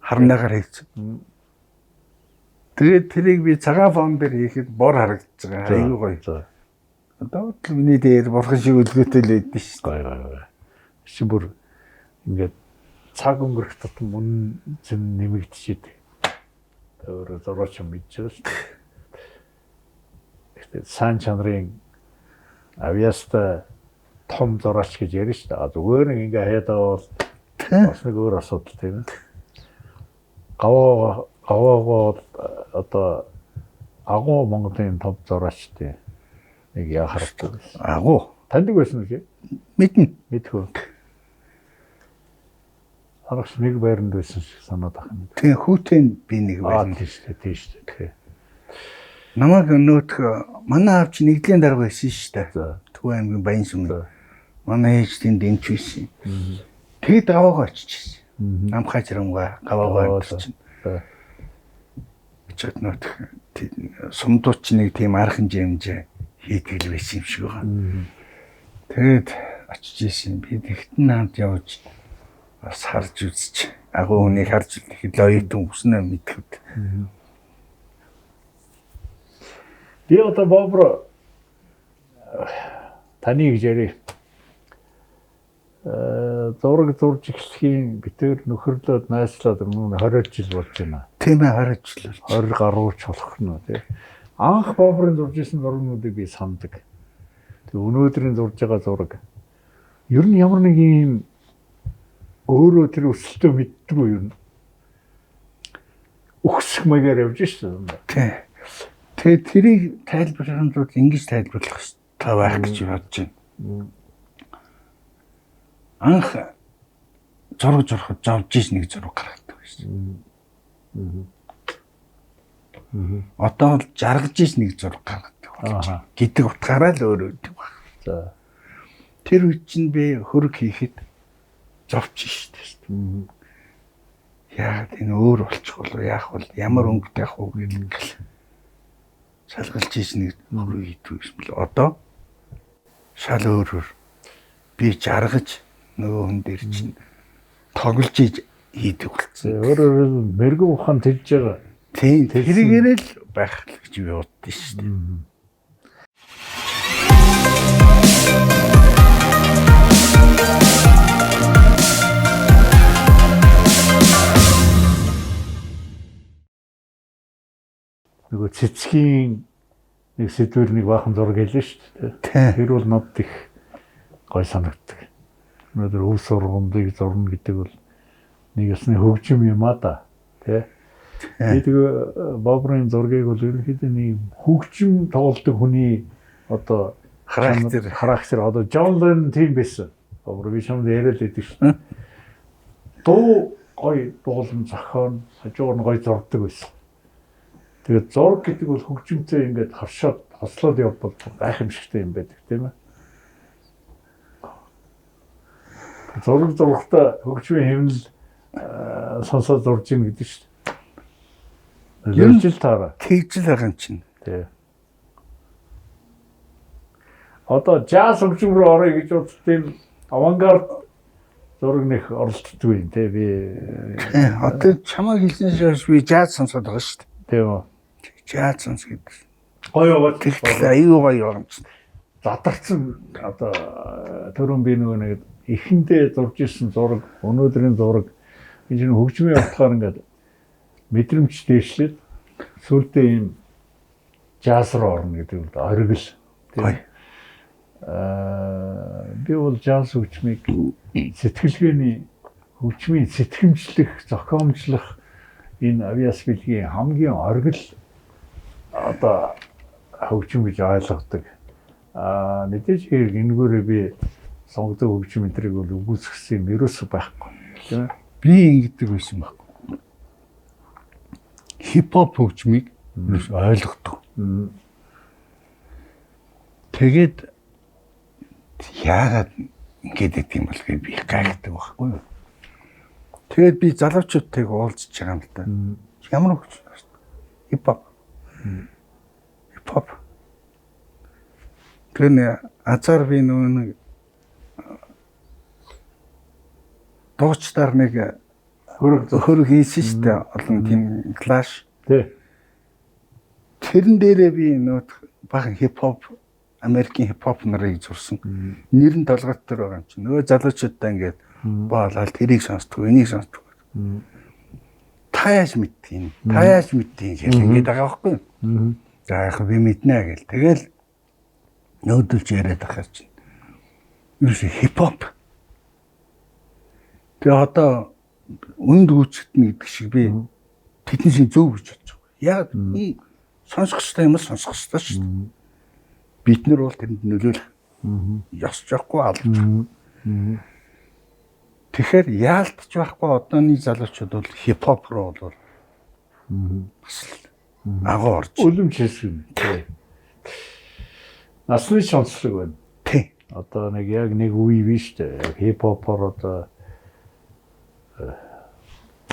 Харнаагаар хийсэн. Тэгээд тэрийг би цагаан фон дээр хийхэд бор харагдаж байгаа. Айгүй гоё. За. Одоо л миний дээр бурхан шиг өлгөөтэй л байдсан шүү дээ. Гоё гоё. Чи бүр ингээд цаг өнгөрөх тутам үнэн зэн нэмэгдчихэд. Тэр зураач юм мэдж байгаа шүү дээ. Гэхдээ сайн чанарын авьяастай том зураач гэж ярина шүү дээ. Зүгээр нэг ингээ хаяад байгаа бол бас нэг өөр асуудал тийм ээ. Гавоогоо одоо агуу Монголын том зураачдын нэг яхахгүй. Агуу. Таньдаг байсан уу? Мэднэ. Мэдхүү. Аргач нэг байранд байсан шиг санаад байх юм. Тийм, хүүтэн би нэг байранд. Тийм шүү дээ, тийм шүү дээ. Намайг өнөөх манай аав чи нэгдлийн дарга байсан шүү дээ. Төв аймгийн Баян сүм. Манай ээж тэнд эмч байсан. Тэгэд гаваагаа очиж ирсэн. Намхаа чарамгаа гаваагаа очиж. Очоод нөөх сумдууч нэг тийм арга хэмжээ хийдэг л байсан юм шиг байгаа. Тэгээд очиж ирсэн. Би тэгтэн хамт явж бас харж үзэж агуу хүнийг харж ихэд оюутан хүснэ мэдхэд. Би одоо Бобро таны гэж ярив. Зураг зурж эхлэхийн битээр нөхөрлөөд найслаад өмнө 20 жил болж байна. Тийм ээ, 20 жил болж. 20 гаруй ч болох нь тий. Анх Бобрын зурж исэн зургнуудыг би санадаг. Тэг өнөөдрийн зурж байгаа зураг ер нь ямар нэг юм өөрөө тэр өсөлтөө мэддэггүй юм. Өгсөх маягаар явж шээ. Тий. Тэгээ тэрийг тайлбарлахын тулд ингэж тайлбарлах хэрэгтэй байх гэж бодож байна. Анх зураг зурхад зовж иж нэг зураг гаргадаг байсан. Одоо бол жаргаж иж нэг зураг гаргадаг болж гэдэг утгаараа л өөр өгдөг баг. За. Тэр үед чинь би хөрөг хийхэд зовч шүү дээ. Яагаад энэ өөр болчих болов, яах бол ямар өнгөтэй ах уу гэл шалгалж ийш нэг хөрөг хийдэг гэсэн бэл одоо шал өөрөөр би жаргаж нөгөө хүн дээр чинь тоглож ийж хийдэг болсон. Өөрөөр мэрэгэн ухаан тэлж байгаа. Тийм, тэрийгээрээ л байх гэж би боддоо шүү дээ. Нөгөө цэцгийн нэг сэдвэр нэг баахан зураг хэлсэн шүү дээ. Тэр бол надад их гой санагддаг. Өнөөдөр өв сургамжийг зурна гэдэг бол нэг ёсны хөгжим юм а да. Тэ. Би тэгээ Бобрын зургийг бол ерөнхийдөө нэг хөгжим тоглодог хүний одоо характер одоо Джон Леннон тийм байсан. Бобр би чамд яриад байдаг шүү дээ. Дуу гой дуулан зохион хажуугаар нь гой зурдаг байсан. Тэгээд зураг гэдэг бол хөгжимтэй ингээд хавшаад хослоод явбал гайхамшигтай юм байдаг тийм ээ. Зураг зурхтаа хөгжмийн хэмнэл сонсоод зурж ийн гэдэг шүү дээ. Ер нь л таараа. Тэгж л байгаа юм чинь. Тий. Одоо жаз хөгжим рүү орё гэж боддtiin авангард зураг нэх оролцдоггүй юм тий би. Одоо чамайг хэлсэн шиг би жаз сонсоод байгаа шүү дээ. Тийм үү. Жаз сонс гэдэг. Гоё яваад тэгтэл аюу гоё яваа юм чинь. Задарсан одоо түрүүн би нөгөө нэг эхэндээ зурж исэн зураг, өнөөдрийн зураг энэ чинь хөгжмийн утгаар ингээд мэдрэмж дээшлээд сүулдэ ийм жаз руу орно гэдэг нь оргил. Тийм. Би бол жаз хөгжмийг сэтгэлгээний хөгжмийн сэтгэмжлэх, зохиомжлох энэ авиас бэлгийн хамгийн оргил одоо хөгжим гэж ойлгодог. Мэдээж хэрэг энэгээрээ би сонгодог хөгжим энтрийг бол үгүйсгэсэн юм ерөөсөө байхгүй. Тийм ээ. Би ингэдэг байсан байхгүй. Хипхоп хөгжмийг ойлгодог. Тэгээд яагаад ингэж байдаг юм бол би гайхдаг байхгүй юу? Тэгээд би залуучуудтайг уулзж байгаа юм л да. Ямар хөгжим? Хипхоп. Хипхоп. Тэр азар би нөгөө нэг дуучдаар нэг хөрөг хийсэн шүү дээ. Олон тийм клаш. Тий. Тэрэн дээрээ би нөгөө бахан хипхоп, Америкийн хипхоп нарыг зурсан. Нэр нь толгойт дээр байгаа юм чинь. Нөгөө залуучуудаа ингээд боолол тэрийг сонсдог, энийг сонсдог. Та яаж мэдтiin? Та яаж мэдтiin гэх ингээд байгаа байхгүй юу? За яг би мэднэ гэл. Тэгэл нөөдөлж яриад байхаар чинь. Ерөөсөө хипхоп. Тэгээ одоо үнд гүйцэтгэнэ гэдэг шиг би тэдний шиг зөв гэж бодож байгаа. Яг сонсох ёстой юм л сонсох ёстой шүү дээ. Бид нар бол тэрэнд нөлөөлөх ёс жоохгүй алж. Тэгэхээр яалтч байхгүй одооны залуучууд бол хипхоп руу бол бас л агуу орж. Үлэмж хэсэг юм. Насны сонсдог байна. Тий. Одоо нэг яг нэг үе биш үү? Хипхопоор одоо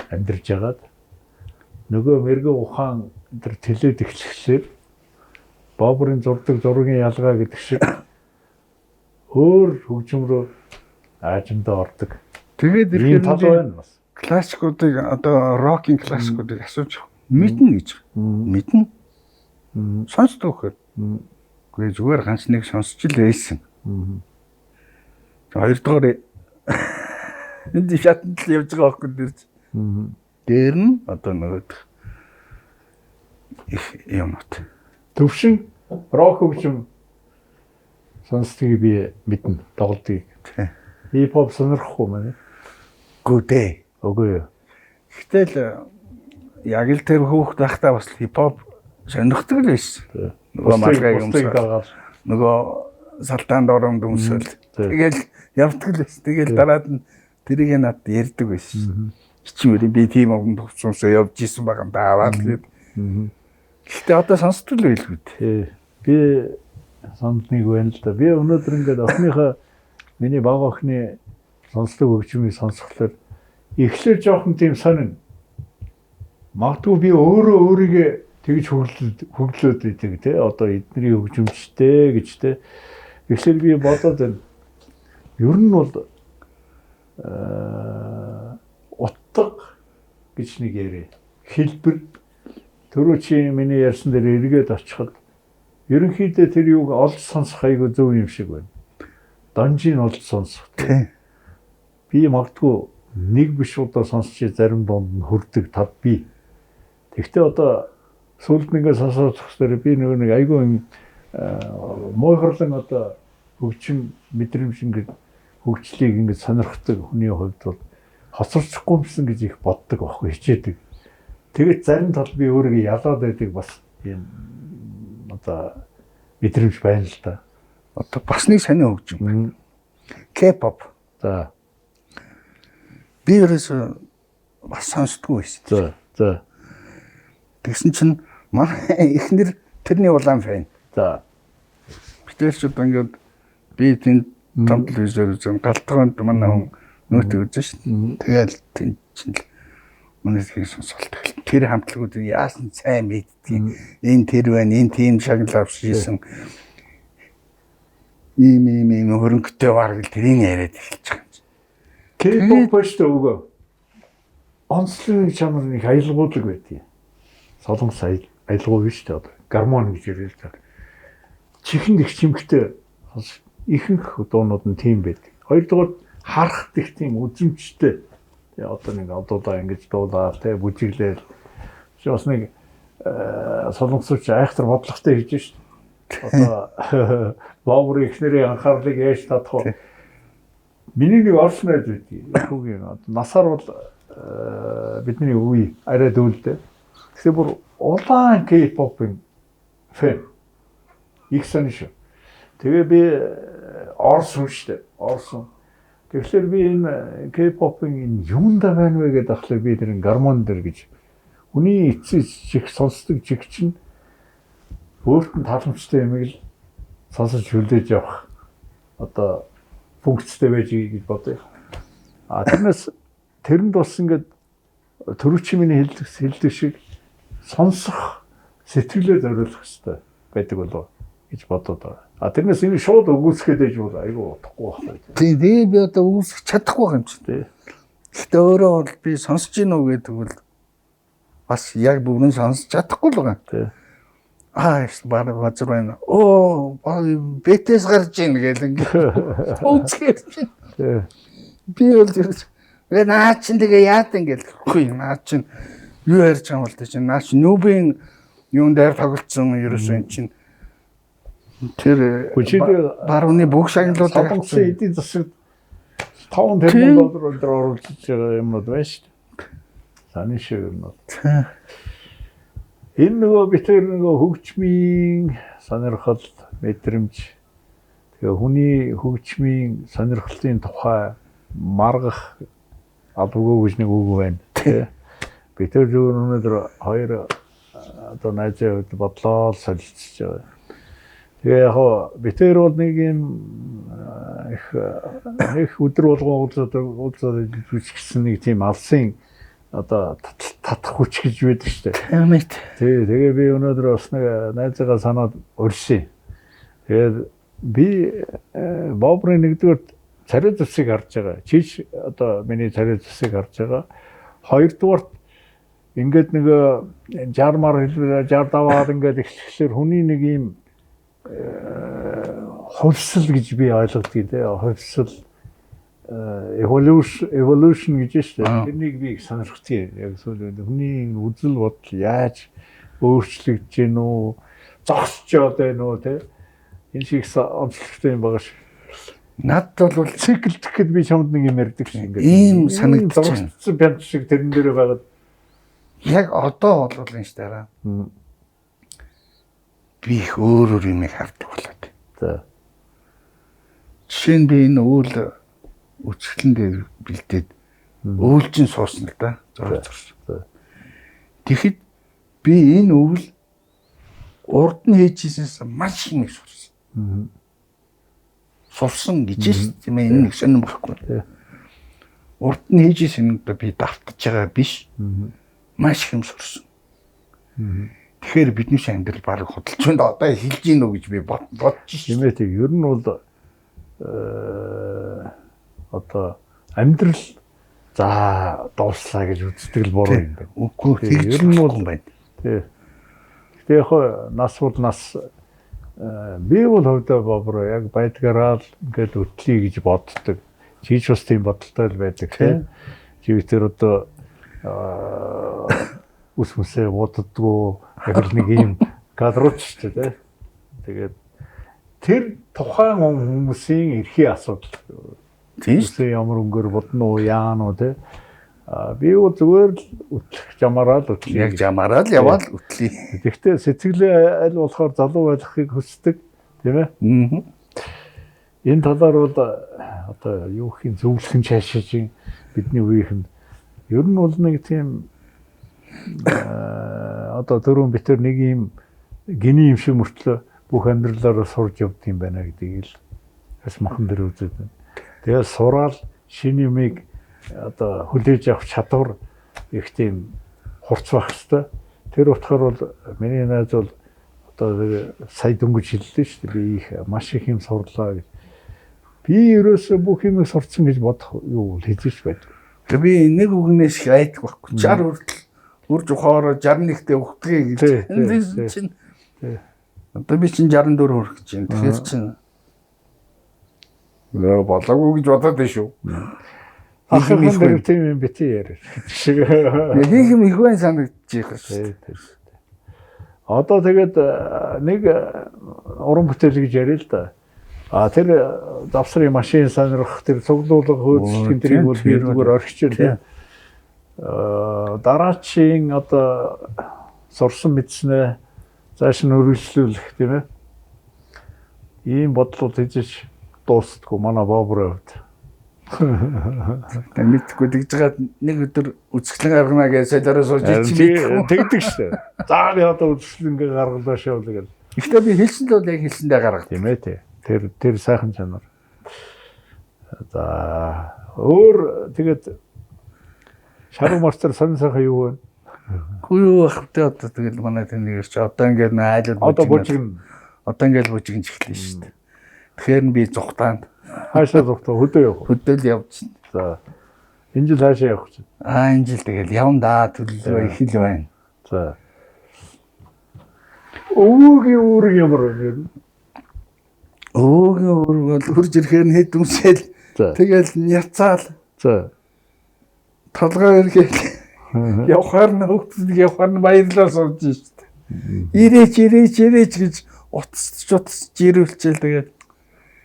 амьдарч байгаад нөгөө мэрэгэн ухаан тэр төлөөд эхлэхлээр Бобрын зурдаг зургийн ялгаа гэдэг шиг өөр хөгжим рүү аажимдаа ордог. Тэгээд ирэхээр тал байна бас. Классикуудыг одоо рокийн классикуудыг асууж мэднэ гэж. Мэднэ. Сонсдог гэхээр. Үгүй зүгээр ганц нэг сонсч л байсан. Хоёрдугаар энд шатанд л явж байгаа байхгүй дэрч. Дээр нь одоо нөгөөх их юмнууд. Төвшин рок хөгжим сонсдгийг би мэднэ, тоглодгийг. Хип-хоп сонирхгүй маань. Үгүй дээ. Үгүй юу. Гэтэл яг л тэр хүүхд байхдаа бас хип-хоп сонирхдаг л байсан. Нөгөө малгайг өмсөөл. Нөгөө салтаан дором өмсөөл. Тэгэл явдаг л байсан. Тэгэл дараад нь тэрийг надад ярьдаг байсан. Чимээр би тийм овн төвцөөсөө явж исэн байгаа юм да аваад гээд. Гэхдээ одоо сонсдог л байлгүй дээ. Би сонсдгийг байна л да. Би өнөөдөр ингээд охиныхоо миний бага охины сонсдог хөгжмийг сонсохлоор эхлээр жоохон тийм сонин. Магадгүй би өөрөө өөрийгөө тэгж хөглөөд байдаг те. Одоо эдний хөгжимчтэй гэж те. Эхлээр би бодоод байна. Ер нь бол утга гэж нэг яриа. Хэлбэр түрүү чи миний ярьсан дээр эргээд очиход ерөнхийдөө тэр юуг олж сонсох айгүй зөв юм шиг байна. Данжийг олж сонсох. Би магадгүй нэг биш удаа сонсч зарим дунд нь хүрдэг тав би. Тэгвэл одоо сүүлд нэгээ сонсоод зогсдоор би нөгөө нэг айгүй муухарлан одоо хөгжим мэдрэмж ингээд хөгжлийг ингээд сонирхдаг хүний хувьд бол хоцорчихгүй юмсан гэж их боддог байхгүй хичээдэг. Тэгээд зарим тал би өөрийгөө ялаад байдаг бас юм одоо мэдрэмж байна л да. Одоо бас нэг сонио хөгжим байна. K-pop. За. Би ерөөсөө бас сонсдгүй байсан. За. За. Тэгсэн чинь манай эхнэр тэрний улаан фэн. За. Битэрч одоо ингээд би тэнд том телевизээр үзэн галтгоонд манай хүн нөөт үзэн шүү дээ. Тэгэл тэнд чинь л манай хийг сонсолт. Тэр хамтлагуудын яасан сайн мэддгийг энэ тэр байна, энэ тийм шагнал авч ийсэн. Ийм ийм ийм хөрөнгөтэй бараг л тэрийг яриад эхэлж байгаа юм чинь. K-pop шүү дээ өгөө. Онцлог чанар нэг аялгуулаг байдгийг. Солонгос аялгуу биш үү одоо. Гармон гэж яриад л та. Чихэнд их чимхтэй ихэнх дуунууд нь тийм байдаг. Хоёрдугаар харахад их тийм үзэмжтэй. Тэгээ одоо нэг одуудаа ингэж дуулаа тэ бүжиглээл. Чи бас нэг солонгосч айхтар бодлоготой хийж шít. Одоо Бобрын эхнэрийн анхаарлыг яаж татах вэ? Миний нэг орс найз байдгийг. Хүүгийн одоо насаар бол бидний үе арай дүүлдэ. Тэгэхээр бүр улаан K-pop-ын фэн. Их сонь шүү. Тэгээ би орс хүн шүү дээ. Орс хүн. Тэгэхээр би энэ K-pop-ын энэ юунда байна вэ гэдэг ахлаа би тэр гармон дээр гэж хүний эцэс чих сонсдог чих чинь өөрт нь таламжтай юмыг л сонсож хүлээж авах одоо функцтэй байж гэж бодъё. А тэрнээс тэрэнд бас ингээд төрүүчийн миний хэлдэг шиг сонсох сэтгэлээ зориулах хэрэгтэй байдаг болов гэж бодод байгаа. А тэрнээс ингэ шууд өгүүлсгээд байж бол айгүй утгагүй байхгүй. Тийм тэгээ би одоо өгүүлсэх чадахгүй юм чинь. Тий. Гэхдээ өөрөө бол би сонсож гин үү гэдэг бол бас яг бүрэн сонсож чадахгүй л байгаа. Тий. Аа баг базар байна. Оо бэтээс гарч ийн гэл ингэ. Үүсгээд чинь. Тий. Би бол тэгээ наа чин тэгээ яад ингээл үгүй наа чин юу ярьж байгаа юм бол тэ чин наа чин нүүбийн юун дээр тоглолцсон ерөөсөө эн чин тэр барууны бүх шагналуудыг Солонгосын эдийн засагт 5 тэрбум доллар өндөр оруулж байгаа юмнууд байна шүү дээ. Саний шиг юмнууд. Энэ нөгөө бид тэр нөгөө хөгжмийн сонирхол, мэдрэмж тэгээ хүний хөгжмийн сонирхлын тухай маргах албагүй гэж нэг үг байна. Тэ. Бид тэр зүгээр өнөөдөр хоёр одоо найзын хувьд бодлоо солилцож байгаа. Тэгээ яг хоо бид тэр бол нэг юм их нэг өдөр болгон уулзаад жүжигчсэн нэг тийм алсын одоо татах хүч гэж байдаг шүү дээ. Тийм ээ. Тий, тэгээ би өнөөдөр бас нэг найзыгаа санаад урьсан. Тэгээд би Бобрын нэгдүгээр царай зүсийг харж байгаа. Чич одоо миний царай зүсийг харж байгаа. Хоёрдугаарт ингээд нэг 60 мар хэлбэр 65-аар ингээд эхлэхлээр хүний нэг юм хувьсал гэж би ойлгодог тий. Хувьсал evolution гэж шүү дээ. Тэрнийг би их сонирхдаг. Яг сүүлийн хүний үзэл бодол яаж өөрчлөгдөж гин үү, зогсож яваад байна уу тий. Энэ шиг онцлогтой юм байгаа ш. Надад бол циклдэх гэхэд би чамд нэг юм ярьдаг ш ингээд. Ийм санагдчих. Зогссон пянч шиг тэрэн дээрээ байгаад яг одоо бол энэ ш дараа. Би их өөр өөр юм хардаг болоод. За. Жишээ нь би энэ үйл үчиглэн дээр бэлдээд өөлжин суусан л да. Зураг зурсан. Тэгэхэд би энэ өвөл урд нь хийжсэнээс маш их сурсан. Сурсан гэж шээ тийм ээ энэ нэг сонирн байхгүй. Урд нь хийжсэн юмдаа би давтаж байгаа биш. Маш их юм сурсан. Тэгэхээр бидний амьдрал бараг худалч байна. Одоо хэлж гин үү гэж би бодож шээ. Тийм ээ тийм. Ер нь бол одоо амьдрал за дууслаа гэж үздэг л буруу юм байна. Үгүй тэгж ер нь бол байна. Тий. Гэтэ яг нас бол нас би бол хувьдаа боброо яг байдгаараа л ингээд өтлөе гэж боддог. Чийч бас тийм бодолтой л байдаг тий. Чи тэр одоо ус мүсээ буддгүү яг л нэг юм гадрууч шүү дээ. Тэгээд тэр тухайн хүмүүсийн эрхийн асуудал. Тийм шүү. Ямар өнгөөр бодно уу, яана уу те. Би бол зүгээр л үтлэх жамаараа л үтлэе. Яг жамаараа л яваал үтлэе. Тэгэхдээ сэтгэлээ аль болохоор залуу байхыг хүсдэг, тийм ээ? Аа. Энэ талаар бол одоо юу гэх юм зөвлөх нь цаашаа бидний үеийнхэнд ер нь бол нэг тийм одоо дөрвөн битэр нэг юм гинийн юм шиг мөртлөө бүх амьдралаараа сурж явд юм байна гэдгийг л бас махан дээр үзээд байна. Тэгээд сураал шинэ юмыг одоо хүлээж авах чадвар их тийм хурц байх хэвээр. Тэр утгаар бол миний найз бол одоо сая дөнгөж хэллээ шүү дээ. Би их маш их юм сурлаа гэж. Би ерөөсөө бүх юмыг сурцсан гэж бодох юу хэзээ ч байдаг. Тэгээ би нэг үгнээс их айдаг байхгүй. 60 хүртэл үрж ухаараа 61-тэй өгдгийг гэж. Эндээс чинь одоо би чинь 64 хүрэх гэж байна. Тэгэхээр чинь болоогүй гэж бодоод байна шүү. Ахын дээр тийм юм бити яриа. Шиг. Хийх юм их байна санагдчих шүү. Одоо тэгээд нэг уран бүтээл гэж яриа л да. А тэр завсрын машин сонирхох тэр цуглуулга хөөцөлтийн тэрийг бол би зүгээр орхиж байна. Дараачийн одоо сурсан мэдснээ цааш нь үргэлжлүүлэх тийм ээ. Ийм бодлууд хийж дуустдаггүй манай Бобрын хувьд. Тэ мэдхгүй тэгж байгаа нэг өдөр үзэсгэлэн гаргана гэж солиороо сууж чи мэдхгүй тэгдэг шүү дээ. За би одоо үзэсгэлэнгээ гаргалаа шоу гэл. Гэхдээ би хэлсэн л бол яг хэлсэндээ гаргав. Тийм ээ тий. Тэр сайхан чанар. За өөр тэгээд шаруу марцар сонин сайхан юу вэ? Үгүй юу ах тэ одоо тэгэл манай тэнийг чи одоо ингээд айлууд одоо бужигна. Одоо ингээл бужигнж эхэлнэ шүү дээ. Тэгэхээр нь би зүхтаанд Хаашаа зүхтаа хөдөө явах уу? Хөдөөл явж. За. Энэ жил хаашаа явах гэж? Аа, энэ жил тэгэл явна да, төлөвлөгөө их л байна. За. Өвөгийн үүрэг ямар вэ? Өвөгийн үүрэг бол хурж ирэхээр нь хэд өмсөөл. Тэгэл няцаал. За. Толгой эргээл. Явхаар нь хүүхдүүд явхаар нь баярлаа сууж шít. Ирээч ирээч ирээч гэж утасч ирүүлчихэл тэгээд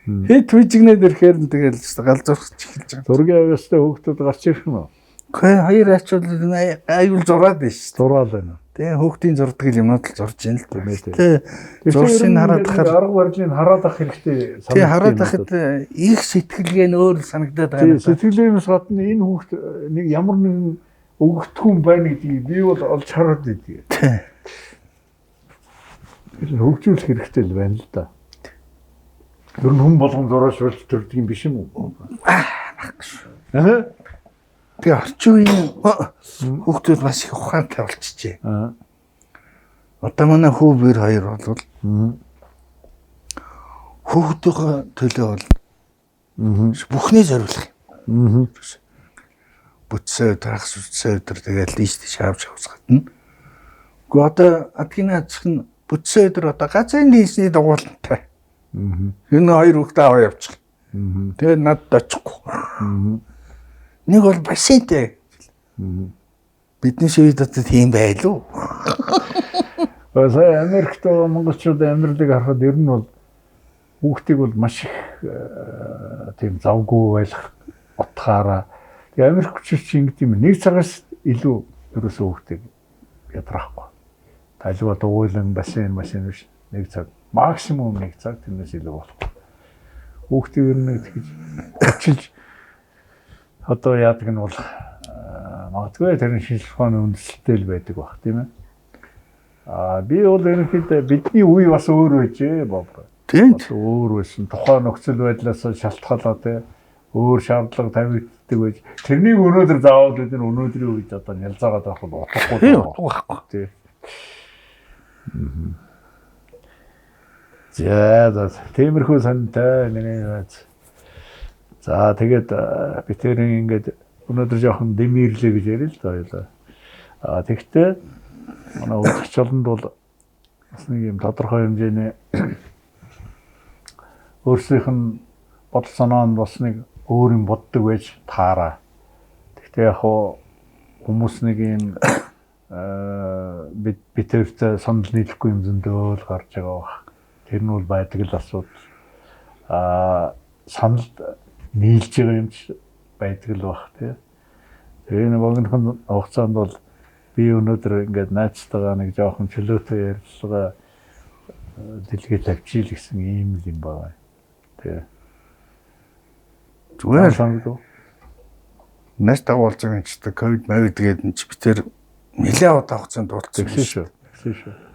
хэд хүжигнээд ирэхээр нь тэгэл галзуурч эхэлж байгаа. Зургийн авьяастай хүүхдүүд гарч ирэх юм уу? Үгүй, хоёр ачуул аюул зураад байна шүү. Зураал байна. Тэгээ хүүхдийн зурдаг юмнууд л зурж ийн л дээ. Тэ зурсыг хараад хахаар арга барилыг хараад ах хэрэгтэй санагдав. Тий, хараад ахад их сэтгэлгээ нь өөр санагдаад байгаа. Тий, сэтгэлгээнээс гадна энэ хүүхд нэг ямар нэгэн өгөгдхүүн байна гэдгийг би бол олж хараад байдгийг. Тий. Тэр хөгжүүлэх хэрэгтэй л байна л да. Ер нь хүн болгон зураач болж төрдөг юм биш юм уу? Байхгүй шүү. Аа. Тэгээ орчин үеийн хүүхдүүд маш их ухаантай болчихжээ. Аа. Одоо манай хүү бэр хоёр бол хүүхдийнхээ төлөө бол бүхний зориулах юм. Бүтсээ өдөр, хагас бүтсээ өдөр тэгэл ийш тийш авч явах гадна. Гэхдээ одоо адгийн наацх нь бүтсээ өдөр одоо газрын нийсний дугуулантай. Энэ хоёр хүүхдээ аваа явчих. Тэгээд надад очихгүй. Нэг бол бассейнтэй. Бидний шивэд одоо тийм байлуу. Сая Америкт байгаа монголчуудын амьдралыг харахад ер нь бол хүүхдийг бол маш их тийм завгүй байх утгаараа. Тэгээ Америкчууд чи ингэдэг юм. Нэг цагаас илүү ерөөсөө хүүхдийг ядраахгүй. Тайлбар дугуйлан бассейн машин биш. Нэг цаг максимум нэг цаг, тэрнээс илүү болохгүй. Хүүхдийг ер нь тэгж хүчилж одоо яадаг нь бол магадгүй тэр нь шинжлэх ухааны үндэслэлтэй л байдаг бах, тийм ээ. Аа, би бол ерөнхийдөө бидний үе бас өөр байжээ, Боб. Тийм. Бас өөр байсан. Тухайн нөхцөл байдлаас шалтгаалаад те өөр шаардлага тавигддаг байж. Тэрнийг өнөөдөр заавал бид нар өнөөдрийн үед одоо нялзаагаад байх бол утгагүй. Тийм, утга байхгүй. Тийм. За, тиймэрхүү сонинтой миний найз. За, тэгээд бид тэрийн ингээд өнөөдөр жоохон дэмирлээ гэж ярил л да хоёлаа. А тэгтээ манай үзэгч олонд бол бас нэг юм тодорхой хэмжээний өөрсдийнх нь бодол санаа нь бас нэг өөр юм боддог байж таараа. Тэгтээ яг хуу хүмүүс нэг юм бид битэртэй санал нийлэхгүй юм зөндөө л гарч байгаа бах. Тэр нь бол байдаг л асуудал. Аа, санал нийлж байгаа юм ч байдаг л бах тий. Тэгээ энэ богинохон хугацаанд бол би өнөөдөр ингээд найзтайгаа нэг жоохон чөлөөтэй ярилцлага дэлгээ тавьчих л гэсэн ийм л юм байна. Тий. Зүгээр санагдав. Найзтайгаа уулзсан юм чи ковид мовид гэдэг нь чи битэр нэлээд удаа хугацаанд уулзсан Тэгсэн шүү. Тэгсэн шүү.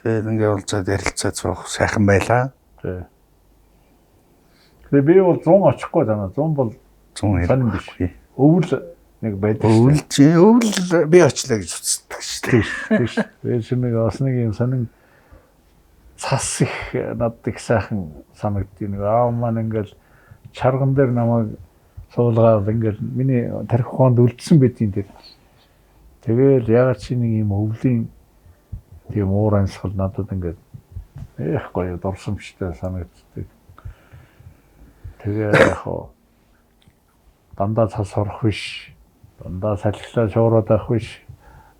Тэгээд ингээд уулзаад ярилцаад суух сайхан байлаа. Тий. Тэгээ би бол 100 очихгүй танаа. 100 бол 100 сонин биш. Өвөл нэг байдаг. Өвөл чи өвөл би очлаа гэж үздэг шүү дээ. Тийш. Тэгээд чи нэг бас нэг юм сонин цас их надад их сайхан санагддаг. Нэг аав маань ингээл чарган дээр намайг суулгаад ингээл миний тархи ухаанд үлдсэн байдгийн тэр. Тэгээл ягаад чи нэг юм өвлийн тийм уур амьсгал надад ингээд их гоё дурсамжтай санагддаг. Тэгээ яг хоо дандаа цас орох биш, дандаа салхилаа шуураад байх биш,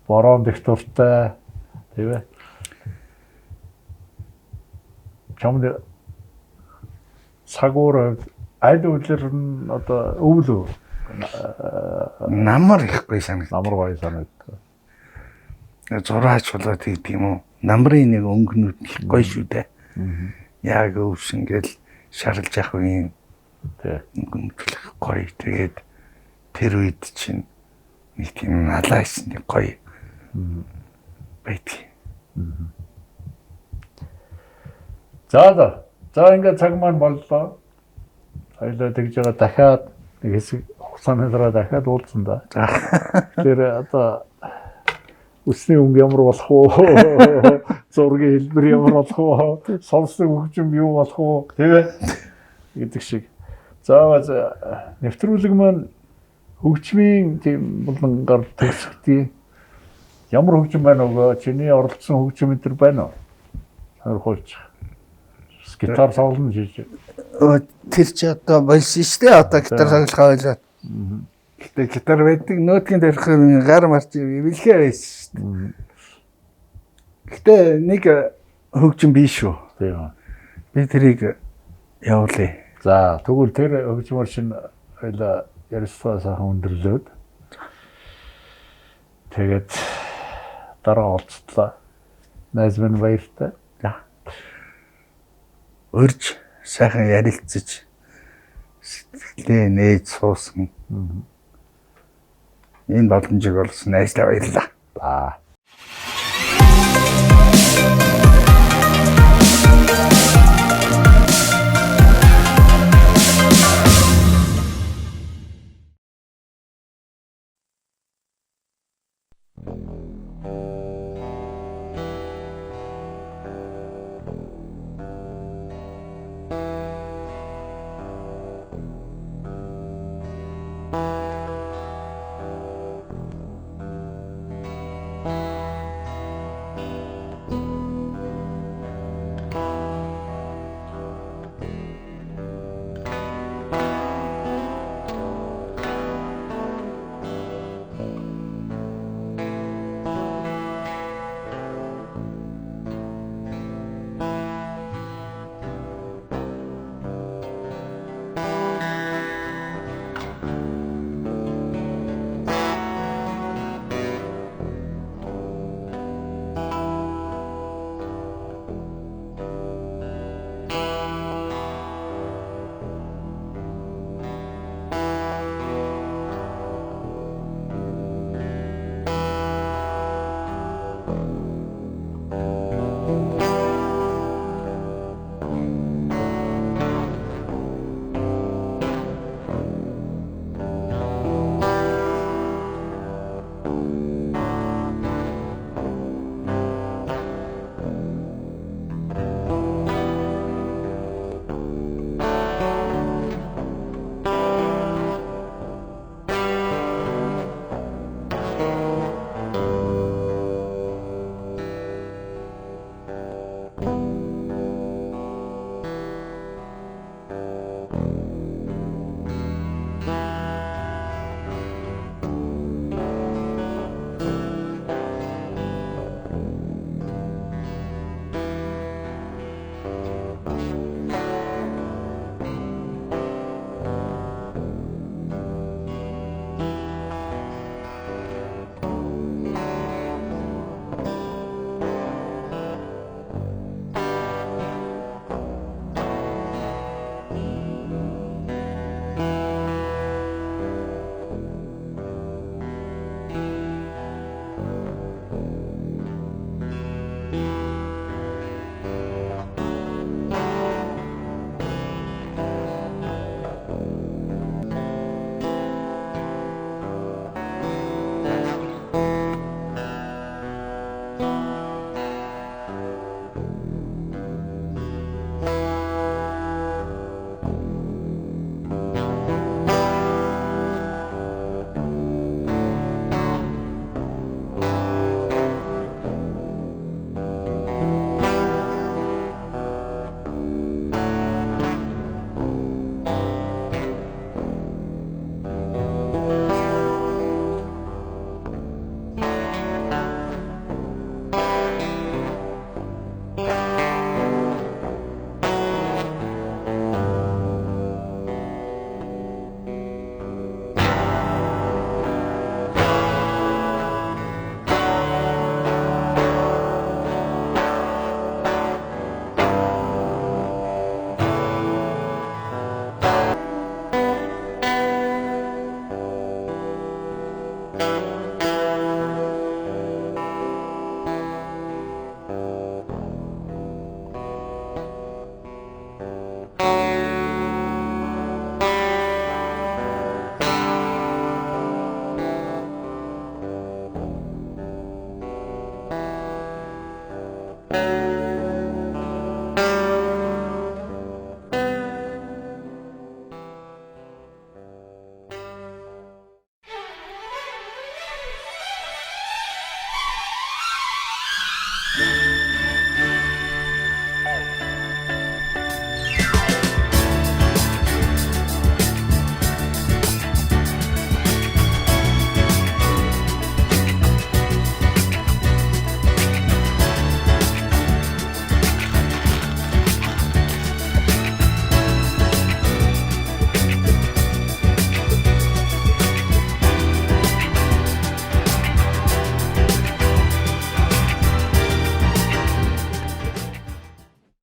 бороонд их дуртай, тийм ээ. Чамд цагуур аль үлэр нь одоо өвөл үү? Намар их гоё санагдав. Намар гоё санагдав. Зураач болоод хийдэг юм уу? Намрын нэг өнгөнүүд их гоё шүү дээ. Яг өвс ингээл шаралж явах үеийн Тий. өнгөнүүд их гоё. Тэгээд тэр үед чинь нэг тийм налаасан нэг гоё байдаг. За за. За ингээд цаг маань боллоо. Хоёлаа тэгж байгаа дахиад нэг хэсэг хугацааны дараа дахиад уулзсан да. За. Тэр одоо үсний өнгө ямар болох вэ? Зургийн хэлбэр ямар болох вэ? Сонсдог хөгжим юу болох вэ? Тийм ээ? Гэдэг шиг. За нэвтрүүлэг маань хөгжмийн тийм булан гар төгсгдий. Ямар хөгжим байна уу? Чиний оролцсон хөгжим энэ төр байна уу? Сонирхолж. Гитар тоглоно гэж. Тэр чи одоо болсон шүү дээ. Одоо гитар тоглохоо ойлоо. Гэтэ гитар байдаг нөтгийн тарих гар марч бэлгээ байсан шүү дээ. Гэтэ нэг хөгжим биш шүү. Тийм үү. Би тэрийг явуулъя. За тэгвэл тэр хөгжмөр чинь хоёлаа ярилцлага сайхан өндөрлөөд. Тэгээд дараа уулзтлаа. Найз минь баяртай. За. Урьж сайхан ярилцаж сэтгэлээ нээж суусан. Энэ боломжийг олгосон найздаа баярлалаа. За.